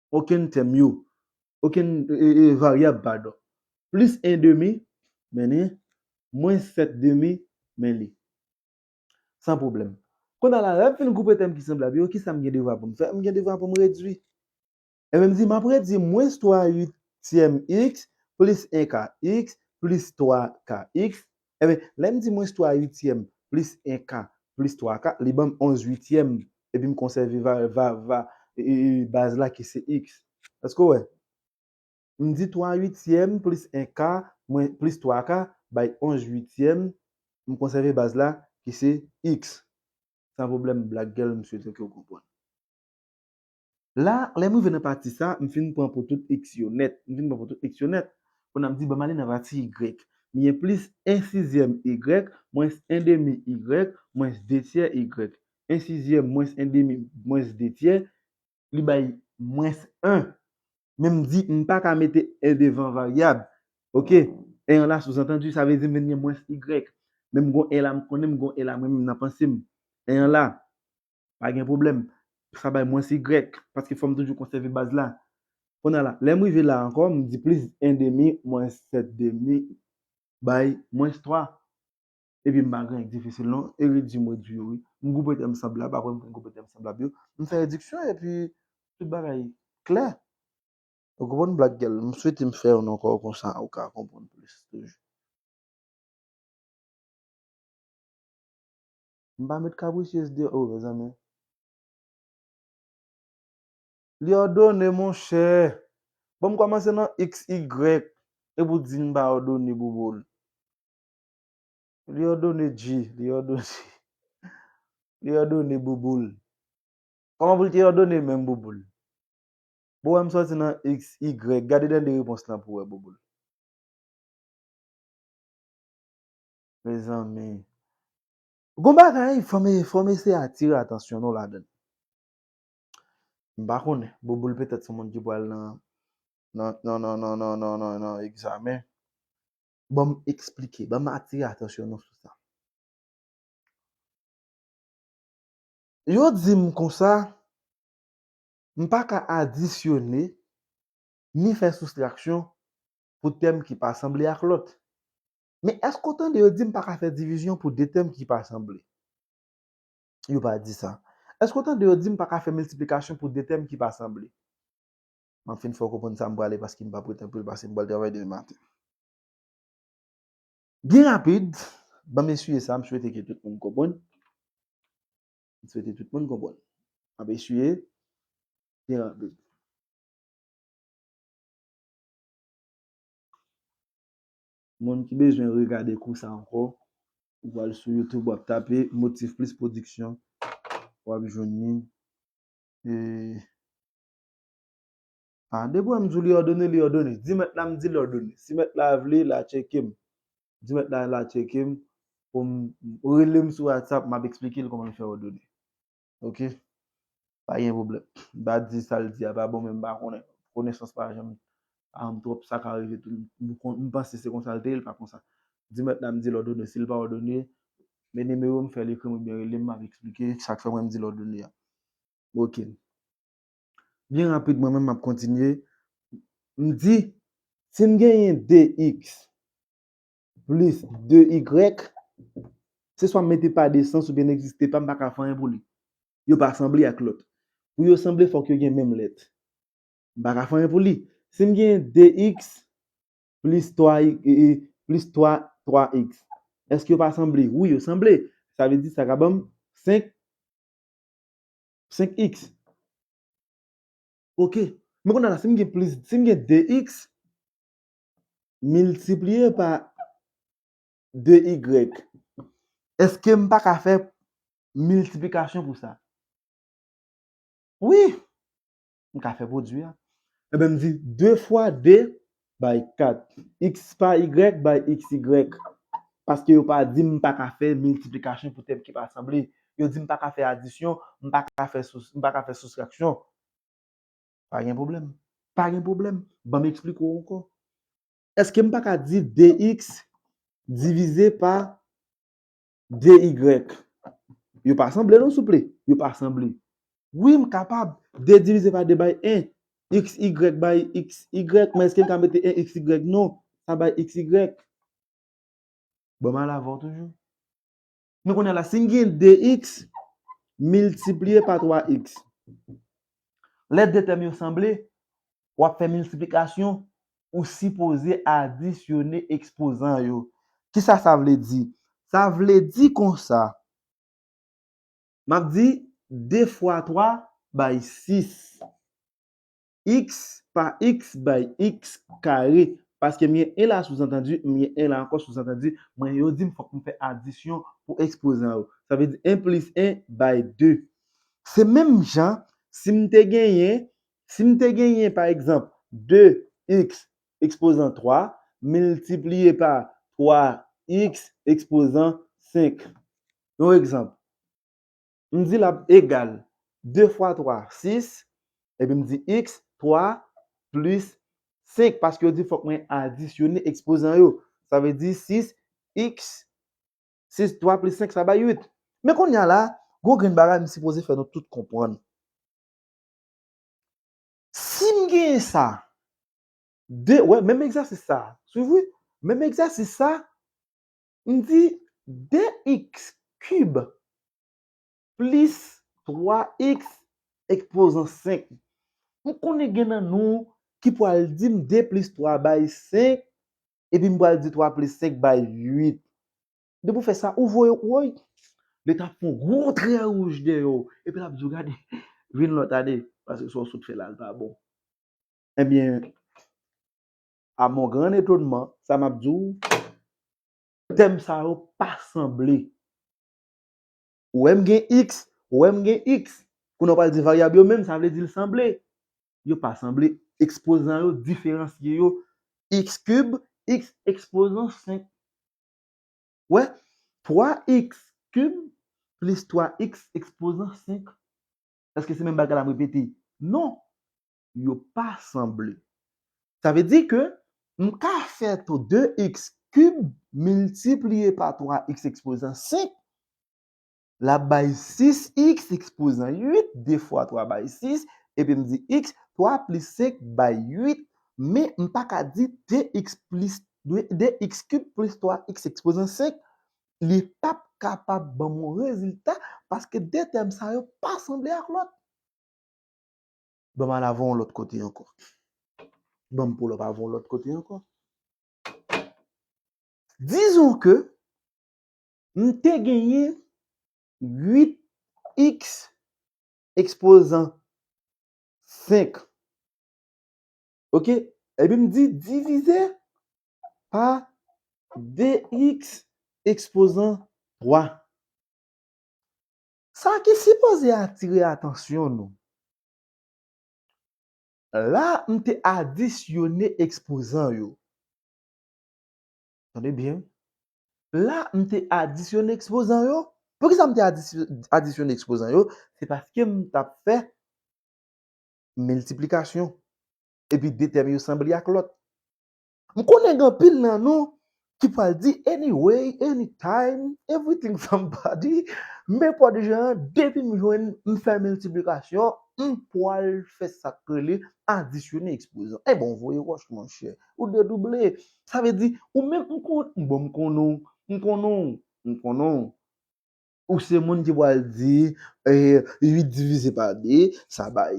okenn tèm yo, okenn, e, e, varyab, padon. Plis en demi, men li, mwens sèt demi, men li. San pwoblèm. Kounye a la, lè m fin gwoupe tèm ki sanblab yo, kisa m gen devwa pou m fè? M gen devwa pou m redui. Ebyen, m di, m ap redui mwens twa uityèm X plis en ka X plis twa ka X. Ebyen, lè m di mwens twa uityèm plis en ka plis twa ka, li ban m onz uityèm, epi m konsève va, va, va, e, e, e, baz la ki se X. Èske w wè? M di twa uityèm plis en ka, mwen, plis twa ka, bay onz uityèm, m konsève baz la, ki se X. San pwoblèm, Black Girl, m swete ke w konprann. La, lè m rive nan pati sa, m fin pran pou tout X yo nèt. M fin pran pou tout X yo nèt. Kounye a m di, ban m ale nan pati Y. M gen plis en sizyèm Y, mwens en demi Y, mwens de tyè Y. En sizyèm mwens en demi mwens de tyè, li bay mwens en. Men m di, m pa ka mete en devan varyab. Oke? En an la, souzantandi, sa vle di m vin gen mwens y. Men m gon en la, m konnen m gon en la, mwen menm nan panse m. En an la, pa gen pwoblèm. Sa bay mwens y, paske fò m toujou konsève baz la. Kounye a la, lè m rive la ankò, m di plis en demi mwens sèt demi bay mwens twa. Epi m pa gen anyen k difisil non, e redui m redui yo wi. M gwoupe tèm sanblab, apre m fin gwoupe tèm sanblab yo, m fè rediksyon epi tout bagay klè. Ou konprann Black Girl? M swete m fè youn ankò konsa ou ka konprann plis toujou. M pa met kaprisyez deyò, oh, mezanmi. Li òdone, monchè. Bon, m kòmanse nan X Y, epi w di m pa òdone, bouboul. Li òdone, G, li òdone. Li òdone, bouboul. Kòman pou l te òdone menm, bouboul? Bon, wè m sòti nan X Y. Gade nan de repons lan pou wè, bouboul. Mezanmi. Gon bagay, fò m, fò m eseye atire atansyon nou ladan l. M pa konnen. Bouboul petèt se moun ki pral nan, nan, nan egzamen. Ban m eksplike, ban m atire atansyon nou sou sa. Yo di m konsa, m pa ka adisyone ni fè soustraksyon pou tèm ki pa sanble ak lòt. Men èske w tande yo di m pa ka fè divizyon pou de tèm ki pa sanble? Yo pa di sa. Èske w tande yo di m pa ka fè miltiplikasyon pou de tèm ki pa sanble? M ap fin fè w konprann sa m prale paske m p ap ret anpil paske m pral travay demen maten. Byen rapid, ban m eswiye sa, m swete ke tout moun konprann. M swete tout moun konprann. M ap eswiye byen rapid. Moun ki bezwen regade kou sa ankò, ou pral sou YouTube, w ap tape Motif Plis Pwodiksyon, w ap jwenn li. E, a, depi w wè m di w li òdone, li òdone. Di mèt la m di l òdone. Si mèt la vle, l a tcheke m. Di mèt la, l a tcheke m. Pou m, rele m sou WhatsApp, m ap eksplike l kòman l fè òdone. Oke? Pa gen pwoblèm. M pa di sa l di a pa bon, men m pa konnen. Konesans pa janm, a, m twòp, sa ka rive tou. M, m kon-, m panse se konsa l te ye, l pa konsa. Di mèt la, m di l òdone. Si l pa òdone, men nimewo m, fè l ekri m oubyen rele m, m ap eksplike. Sa k fè mwen m di l òdone a. Oke. Byen rapid, mwen menm, m ap kontinye. M di, si m genyen de x plis de y, se swa m mete pa de sans oubyen egziste pa, m pa ka fè anyen pou li. Yo pa sanble ak lòt. Pou yo sanble, fòk yo gen menm lèt. M pa ka fè anyen pou li. Si m gen de x plis twa y, e, e, plis twa, twa x, èske yo pa sanble? Wi, yo sanble. Sa vle di sa ka ban m senk, senk x. Oke. Men kounye a la, si m gen plis, si m gen de x miltipliye pa de y, èske m pa ka fè miltiplikasyon pou sa? Wi, m ka fè pwodui a. Enben, m di de fwa de bay kat. X pa y bay x y. Paske yo pa di m pa ka fè miltiplikasyon pou tèm ki pa sanble. Yo di m pa ka fè adisyon, m pa ka fè sous-, m pa ka fè soustraksyon. Pa gen pwoblèm. Pa gen pwoblèm. Ban m eksplike w ankò. Èske m pa ka di de x divize pa de y? Yo pa sanble non, souple. Yo pa sanble. Wi, m kapab. De divize pa de bay en. X y bay x y. Men èske m ka mete en x y? Non. Sa bay x y. Bon, m al avè w toujou. Men kounye a la, si m gen de x miltipliye pa twa x, lè de tèm yo sanble, w ap fè miltiplikasyon, ou sipoze adisyone ekspozan yo. Kisa sa vle di? Sa vle di konsa, m ap di de fwa twa bay sis. X pa x bay x kare. Paske m gen en la, souzantandi, m gen en la ankò, souzantandi, mwen, yo di m fòk m fè adisyon pou ekspozan yo. Sa vle di en plis en bay de. Se menm jan, si m te genyen, si m te genyen, pa egzanp, de x ekspozan twa miltipliye pa twa x ekspozan senk. Yon egzanp, m di l ap egal de fwa twa, sis, epi m di x, twa, plis senk, paske yo di fòk mwen adisyone ekspozan yo. Sa vle di sis x, sis, twa plis senk, sa bay uit. Men kounye a la, gon grenn bagay m sipoze fè nou tout konprann. Si m genyen sa, de, wè, menm egzèsis sa, swiv wi, menm egzèsis sa, m di de x kib plis twa x ekspozan senk. M konnen gen nan nou ki pral di m de plis twa bay senk, epi m pral di twa plis senk bay uit. Depi w fè sa, ou voye, woy, li t ap fè yon gwo trè wouj dèyè w, epi l ap di w, gade, vin lòt ane, paske sa w sot fè la, l pa bon. Ebyen, à mon grand étonnement, sa m ap di w, tèm sa yo pa sanble. Ou wè m gen x, ou wè m gen x. Kounye a w pral di varyab yo menm, sa vle di l sanble. Yo pa sanble. Ekspozan yo diferansye yo. X kib, x ekspozan senk. Wè, twa x kib plis twa x ekspozan senk. Èske se menm bagay la m repete? Non, yo pa sanble. Sa vle di ke m ka fè tou de x kib miltipliye pa twa x ekspozan senk, l ap bay sis x ekspozan uit, de fwa twa bay sis, epi m di x, twa plis senk bay uit, men m pa ka di de x plis, de x kib plis twa x ekspozan senk, li p ap kapab ban m yon rezilta, paske de tèm sa yo pa sanble ak lòt. Ban m al avè w yon lòt kote ankò. Ban m pull up avè w yon lòt kote ankò. Dizon ke m te genyen uit x ekspozan senk. Oke? Epi m di divize pa de x ekspozan twa. Sa ki sipoze atire atansyon nou. La, m te adisyone ekspozan yo. Tande byen. La, m te adisyone ekspozan yo. Poukisa m te adisy-, adisyone ekspozan yo? Se paske m t ap fè miltiplikasyon. Epi de tèm yo sanble ak lòt. M konnen gen anpil nan nou ki pral di anyway, anytime, everything somebody, men pòdjan, depi m jwenn, m fè miltiplikasyon, m pral fè sa k rele adisyone ekspozan. Ebyen, w voye wòch, monchè. Ou dedouble. Sa vle di, ou menm, m kon-, bon, m konnen w, m konnen w, m konnen w. Ou se moun ki pral di, eh, uit divize pa de, sa bay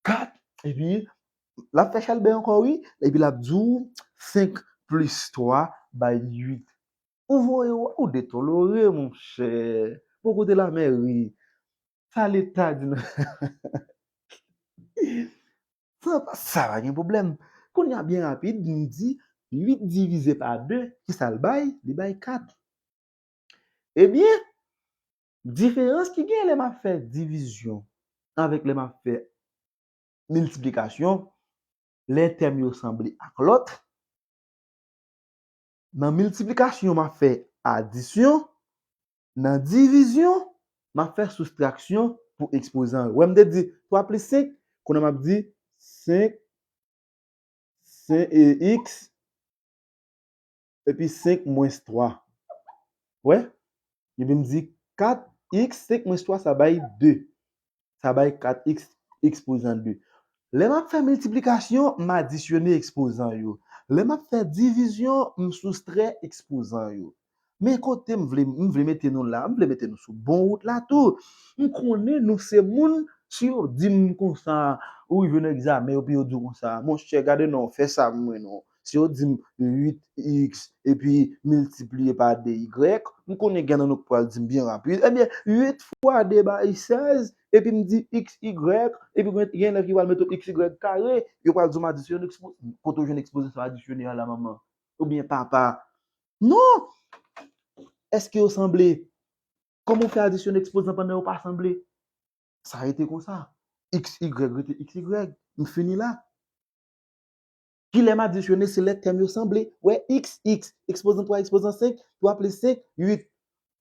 kat, epi l ap fè chalbè ankò, wi, epi l ap di w senk plis twa bay uit. Ou voye w, ou detolore, monchè. Bò kote lamè ri. Sa Leta di nou. Sa pa, sa pa gen pwoblèm. Kounye a, byen rapid, m di uit divize pa de, kisa l bay? Li bay kat. Ebyen, diferans ki gen lè m ap fè divizyon avèk lè m ap fè miltiplikasyon, lè tèm yo sanble ak lòt, nan miltiplikasyon, m ap fè adisyon, nan divizyon, m ap fè soustraksyon pou ekspozan yo. Wè, m te di twa plis senk, kounye a m ap di senk, senk, e, x, epi senk mwens twa. Wè? Epi m di kat x, senk mwens twa, sa bay de. Sa bay kat x ekspozan de. Lè m ap fè miltiplikasyon, m adisyone ekspozan yo. Lè m ap fè divizyon, m soustrè ekspozan yo. Men kote m vle, m vle mete nou la, m vle mete nou sou bon wout la tou. M konnen nou se moun, si yo di m konsa, ou rive nan egzamen, epi yo di w konsa, monchè, gade non, fè sa pou mwen non. Si yo di m uit x, epi miltipliye pa de y, m konnen gen nan nou k pral di m byen rapid, ebyen, uit fwa de bay sèz, epi m di x y, epi gen, gen lè ki pral mete x y kare, yo pral di m adisyone ekspo-, kote w jwenn ekspoze sa adisyone a la, manman? Oubyen papa? Non! Èske yo sanble? Kòman w fè adisyone ekspozan pandan yo pa sanble? Sa rete konsa. X y rete x y. M fini la. Kilè m adisyone, se lè tèm yo sanble. Wè, x x, ekspozan twa, ekspozan senk, twa plis senk, uit.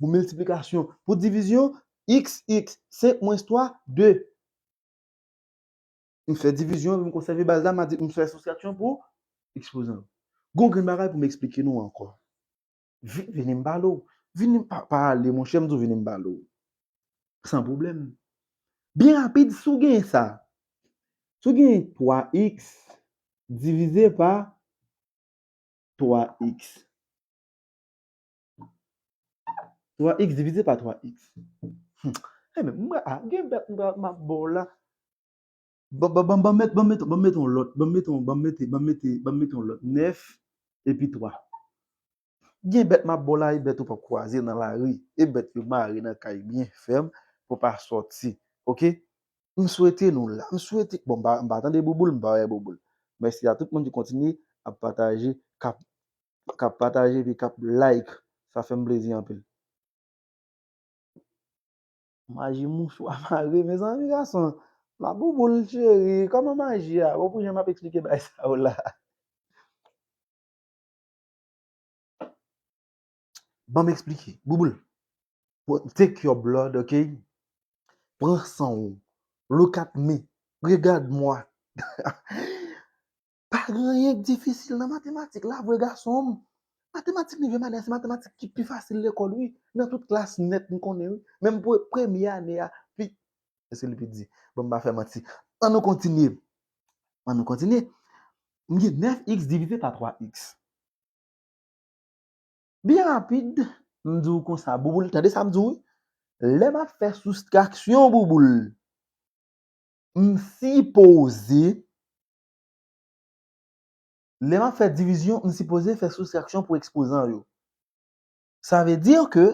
Pou miltiplikasyon. Pou divizyon, x x, senk mwens twa, de. M fè divizyon, epi m konsève baz la, m a di, m fè soustraksyon pou ekspozan. Gon grenn bagay pou m eksplike nou ankò. Vi-, vini m pale w. Vini m pa, pa ale, monchè, m di w vini m pale w. San pwoblèm. Byen rapid, si w gen sa, si w gen twa x divize pa twa x. Twa x divize pa twa x. Hmm. Enben, m, a, gen bèt m, m ap ba w la. Ban, ban, ban, ban met, ban met, ban met yon lòt, ban met yon, ban mete, ban mete, ban mete yon lòt. Nèf epi twa. Gen bèt m ap ba w la, e bèt ou p ap kwaze nan lari. E bèt yo mare nan kay byen fèm pou pa sòti. Oke? M swete nou la. M swete, bon, m pa, m pa tande Bouboul, m pa wè Bouboul. Mèsi a tout moun ki kontinye ap pataje, k ap, k ap pataje epi k ap like. Sa fè m plezi anpil. Maji mouchwa mare, mezanmi, gason. Ma Bouboul cheri, kòman maji a? Bon, pou jan m ap eksplike bagay sa yo la. Ban m eksplike. Bouboul, take your blood, ok? Pran san w. Look at me. Regarde-moi. Pa gen anyen k difisil nan matematik la, vre gason m. Matematik neve madan se matematik ki pi fasil lekòl, wi. Nan tout klas nèt m konnen, wi. Menm pre-, premye ane a, pi, èske li pi di? Bon, m pa fè manti. An nou kontinye. An nou kontinye. M gen nèf x divize pa twa x. Byen rapid, m di w konsa, Bouboul, tande sa m di w, wi. Lè m ap fè soustraksyon, Bouboul, m sipoze, lè m ap fè divizyon, m sipoze fè soustraksyon pou ekspozan yo. Sa vle di ke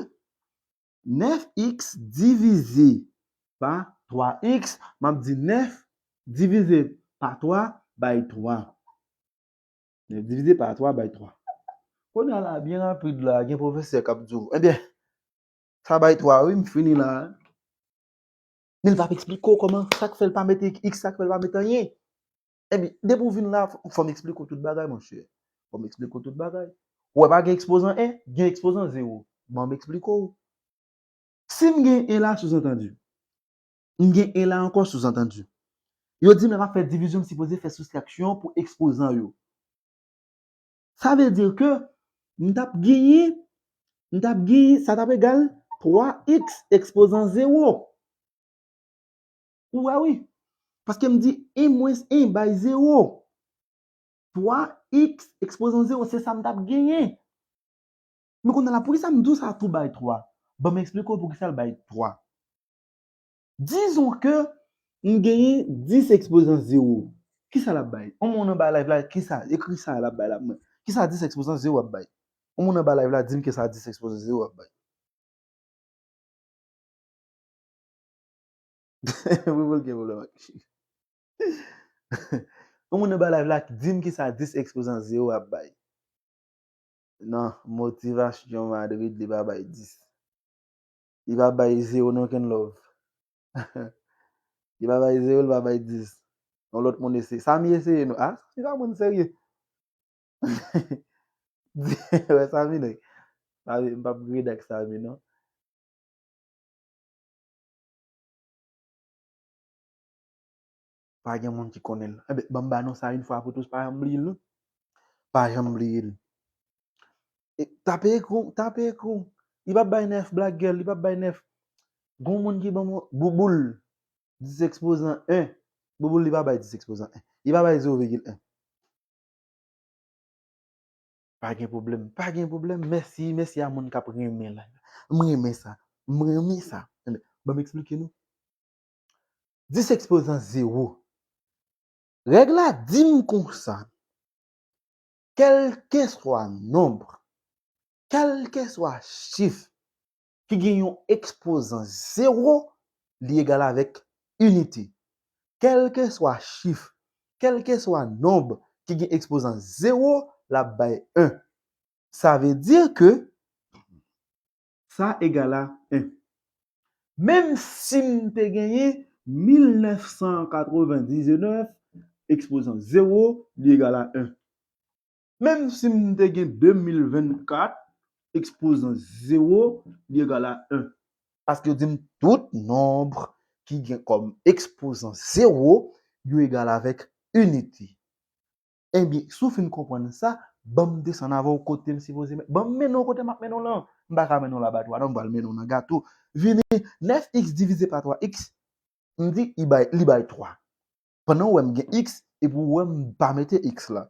nèf x divize pa twa x, m ap di nèf divize pa twa bay twa. Nèf divize pa twa bay twa. Kounye a la, byen rapid la, gen pwofesè k ap di w, ebyen, sa bay twa, wi, m fini la. Men l p ap eksplike w kòman, sa k fè l pa mete x, sa k fè l pa mete anyen. Ebyen, depi w vin la, fò m eksplike w tout bagay, monchè. Fò m eksplike w tout bagay. Ou wè pa gen ekspozan en, gen ekspozan zewo. Ban m eksplike w. Si m gen en la, souzantandi. M gen en la ankò, souzantandi. Yo di m lè m ap fè divizyon, m sipoze fè soustraksyon pou ekspozan yo. Sa vle di ke m t ap genyen, m t ap genyen, sa t ap egal twa x ekspozan zewo. Ou wè wi. Paske m di en mwens en bay zewo. Twa x ekspozan zewo, se sa m t ap genyen. Men kounye a la, poukisa m di w sa tou bay twa? Ban m eksplike w poukisa l bay twa. Dizon ke m genyen dis ekspozan zewo. Kisa l ap bay? On moun anba live la, kisa? Ekri sa l ap bay la pou mwen. Kisa dis ekspozan zewo ap bay? On moun anba live la, di m kisa dis ekspozan zewo ap bay. Pou, pou l gen pwoblèm ak chif. On moun anba live la, di m kisa dis ekspozan zewo ap bay. Non, motivasyon Madrid, li pa bay dis. Li pa bay zewo non, Ken Love. Li pa bay zewo, li pa bay dis. Yon lòt moun eseye. Sami eseye non. Ah, Sami pa moun serye. Wè Sami nèg. Sami, m p ap grade ak Sami non. Pa gen moun ki konnen l. Enben, ban m ba nou sa yon fwa pou tout, pa janm bliye l non. Pa janm bliye l. E, tape ekran, tape ekran. Li p ap bay nèf, Black Girl, li p ap bay nèf. Gon moun ki ban mwen Bouboul, dis ekspozan en. Bouboul, li pa bay dis ekspozan en. Li pa bay zewo vigil en. Pa gen pwoblèm, pa gen pwoblèm. Mèsi, mèsi a moun k ap renmen la. M renmen sa. M renmen sa. Enben, ban m eksplike nou. Dis ekspozan zewo. Règ la di m konsa, kèlkeswa nonb, kèlkeswa chif ki gen yon ekspozan zewo, li egal avèk inite. Kèlkeswa chif, kèlkeswa nonb ki gen ekspozan zewo, l ap bay en. Sa vle di ke sa egal a en. Menm si m te genyen mil nèf san katrevendiznèf, ekspozan zewo, li egal a en. Menm si m te gen de mil vennkat, ekspozan zewo, li egal a en. Paske yo di m tout nonb ki gen kòm ekspozan zewo, yo egal avèk inite. Ebyen, si w fin konprann sa, ban m desann avè w kote m sipoze men-, ban m mennen w kote m ap mennen w lan. M pa ka mennen w laba twa non, m pral mennen w nan gato. Vini, nèf x divize pa twa x, m di li bay, li bay twa. Pandan w wè m gen x, epi w wè m pa mete x la.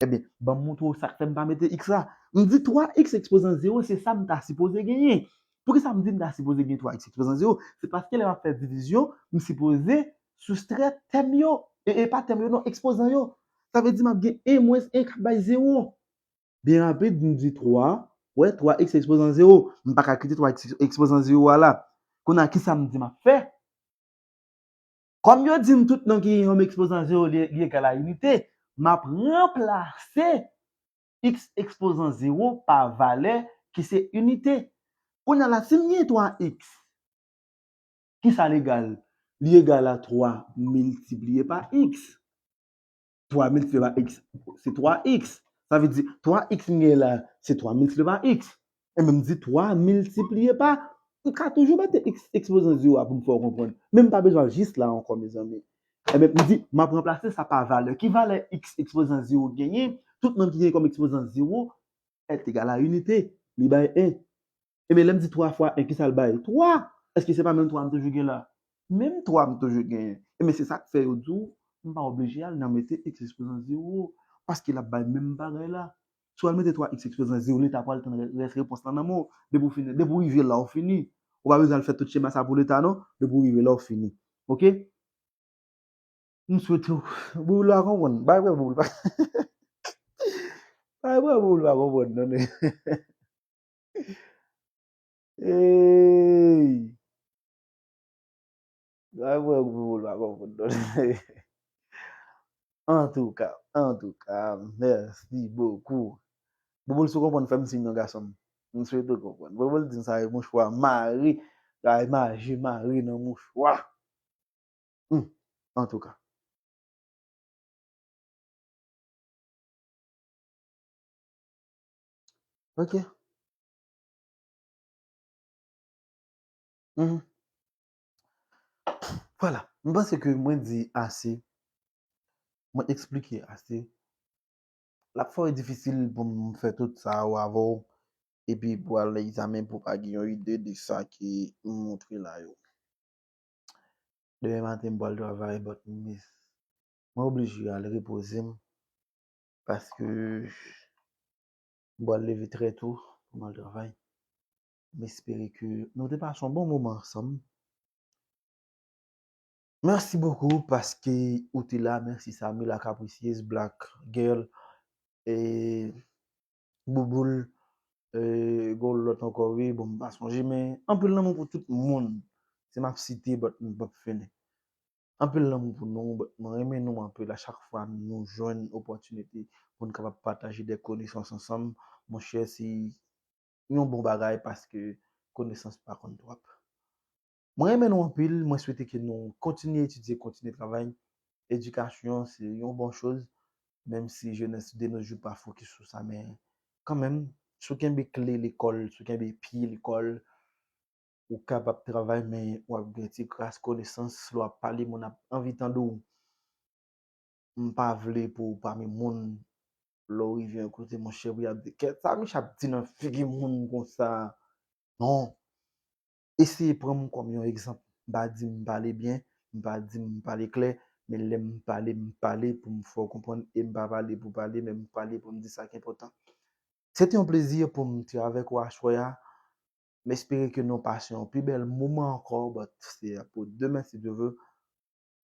Ebyen, ban m montre w sa k fè m pa mete x la. M di twa x ekspozan zewo, se sa m ta sipoze genyen. Poukisa m di m ta sipoze gen twa x ekspozan zewo? Se paske lè m ap fè divizyon, m sipoze soustrè tèm yo. E, e pa tèm yo, non, ekspozan yo. Sa vle di m ap gen en mwens en k ap bay zewo. Byen rapid, m di twa, wè, twa x ekspozan zewo. M pa ka kite twa x ekspozan zewo a la. Kounye a, kisa m di m ap fè? Kòm yo di m tout non ki gen yon ekspozan zewo, li, li egal a inite, m ap ranplase x ekspozan zewo pa valè ki se inite. Kounye a la, si m gen twa x, kisa l egal? Li egal a twa miltipliye pa x. Twa miltipliye pa x, se twa x. Sa vle di, twa x m gen la, se twa miltipliye pa x. Enben, m di twa miltipliye pa, m ka toujou mete x ekspozan zewo a pou m fè w konprann. Men m pa bezwen al jis la ankò, mezanmi. Enben, m di, m ap ranplase sa pa valè. Ki valè x ekspozan zewo genyen? Tout nonm ki genyen kòm ekspozan zewo, est egal a inite. Li bay en. Ebyen, lè m di twa fwa en, kisa l bay? Twa. Èske se pa menm twa m toujou gen la? Menm twa m toujou genyen. Ebyen, se sa k fè yo di w, m pa oblije al nan mete x ekspozan zewo, paske l ap bay menm bagay la. Si w al mete twa x ekspozan zewo, Leta pral tann rè-, rès repons lan nan men w. Depi w fini, depi w rive la, w fini. Ou pa bezwen al fè tout chema sa pou Leta, non. Depi w rive la, w fini. Oke? M swete w, Bouboul pa konprann. Bay prè Bouboul pa. Bay prè Bouboul pa konprann, non. Ey! Bay prè Bouboul pa konprann, non. Antouka, antouka, mèsi bokou. Bouboul, si w konprann, fè m siy non, gason m. M swete w konprann. Bouboul di m sa e mouchwa mare, sa e maji mare nan mouchwa. Hmm, antouka. Ok. Mhm. Vwala, m panse ke mwen di ase. Mwen eksplike ase. L ap fò e difisil pou m fè tout sa yo avè w, epi pou al nan egzamen pou w pa gen yon ide de sa ke m montre la yo. Demen maten, m pral travay, but m, mwen oblije al repoze m, paske m pral leve trè to pou m al travay. M espere ke nou te pase yon bon moman ansanm. Mèsi bokou paske ou te la. Mèsi Samila Capricieuse, Black Girl, e Bouboul, e, gon lòt ankò, wi, bon, m pa sonje, men anpil lanmou pou tout moun. Si m ap site, but m p ap fini. Anpil lanmou pou nou, but mwen renmen nou anpil. A chak fwa nou jwenn opòtinite pou n kapab pataje de konesans ansanm, monchè, se yon bon bagay paske konesans pa konn twòp. Mwen renmen nou anpil, mwen swete ke nou kontinye etidye, kontinye travay. Edikasyon se yon bon choz, menm si jenès de nos jours pa fokis sou sa, men kanmenm, si w kenbe kle lekòl, si w kenbe pye lekòl, ou kapab travay, men w ap gen ti kras konesans, lè w ap pale, moun ap anvi tande w. M pa vle pou w pami moun, lè w rive yon kote, monchè, pou y ap di, "Kèt sa Micha ap di nan figi moun konsa?" Non. Eseye pran m kòm yon egzanp. M pa di m pale byen, m pa di m pale klè, men lè m pale, m pale pou m fè w konprann, e m pa pale pou pale, men m pale pou m di sa k enpòtan. Se te yon plezi pou m te avèk ou aswè a. M espere ke nou pase yon pi bèl moman ankò, but se pou demen, si Dye vle.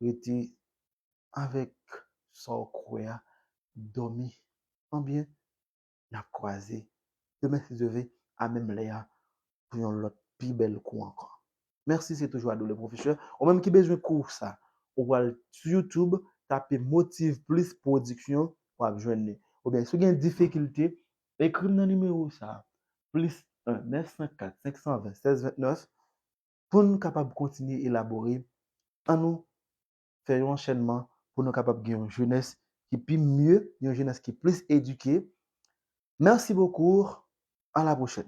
Rete avèk sa w kwè a, dòmi an byen, n ap kwaze demen, si Dye vle, a menm lè a, pou yon lòt pi bèl kou ankò. Mèsi, se toujou Ado le Professeur. Ou menm ki bezwen kou sa, ou pral sou YouTube, tape Motive Plus Production, w ap jwenn li. Oubyen, si w gen difikilte, ekri m nan nimewo sa a, plis en, nèf san kat, senk san ven, sèz vennèf, pou n kapab kontinye elabore. Ann nou fè yon anchènman pou nou kapab gen yon jenès ki pi mye, yon jenès ki plis edike. Merci beaucoup, à la prochaine.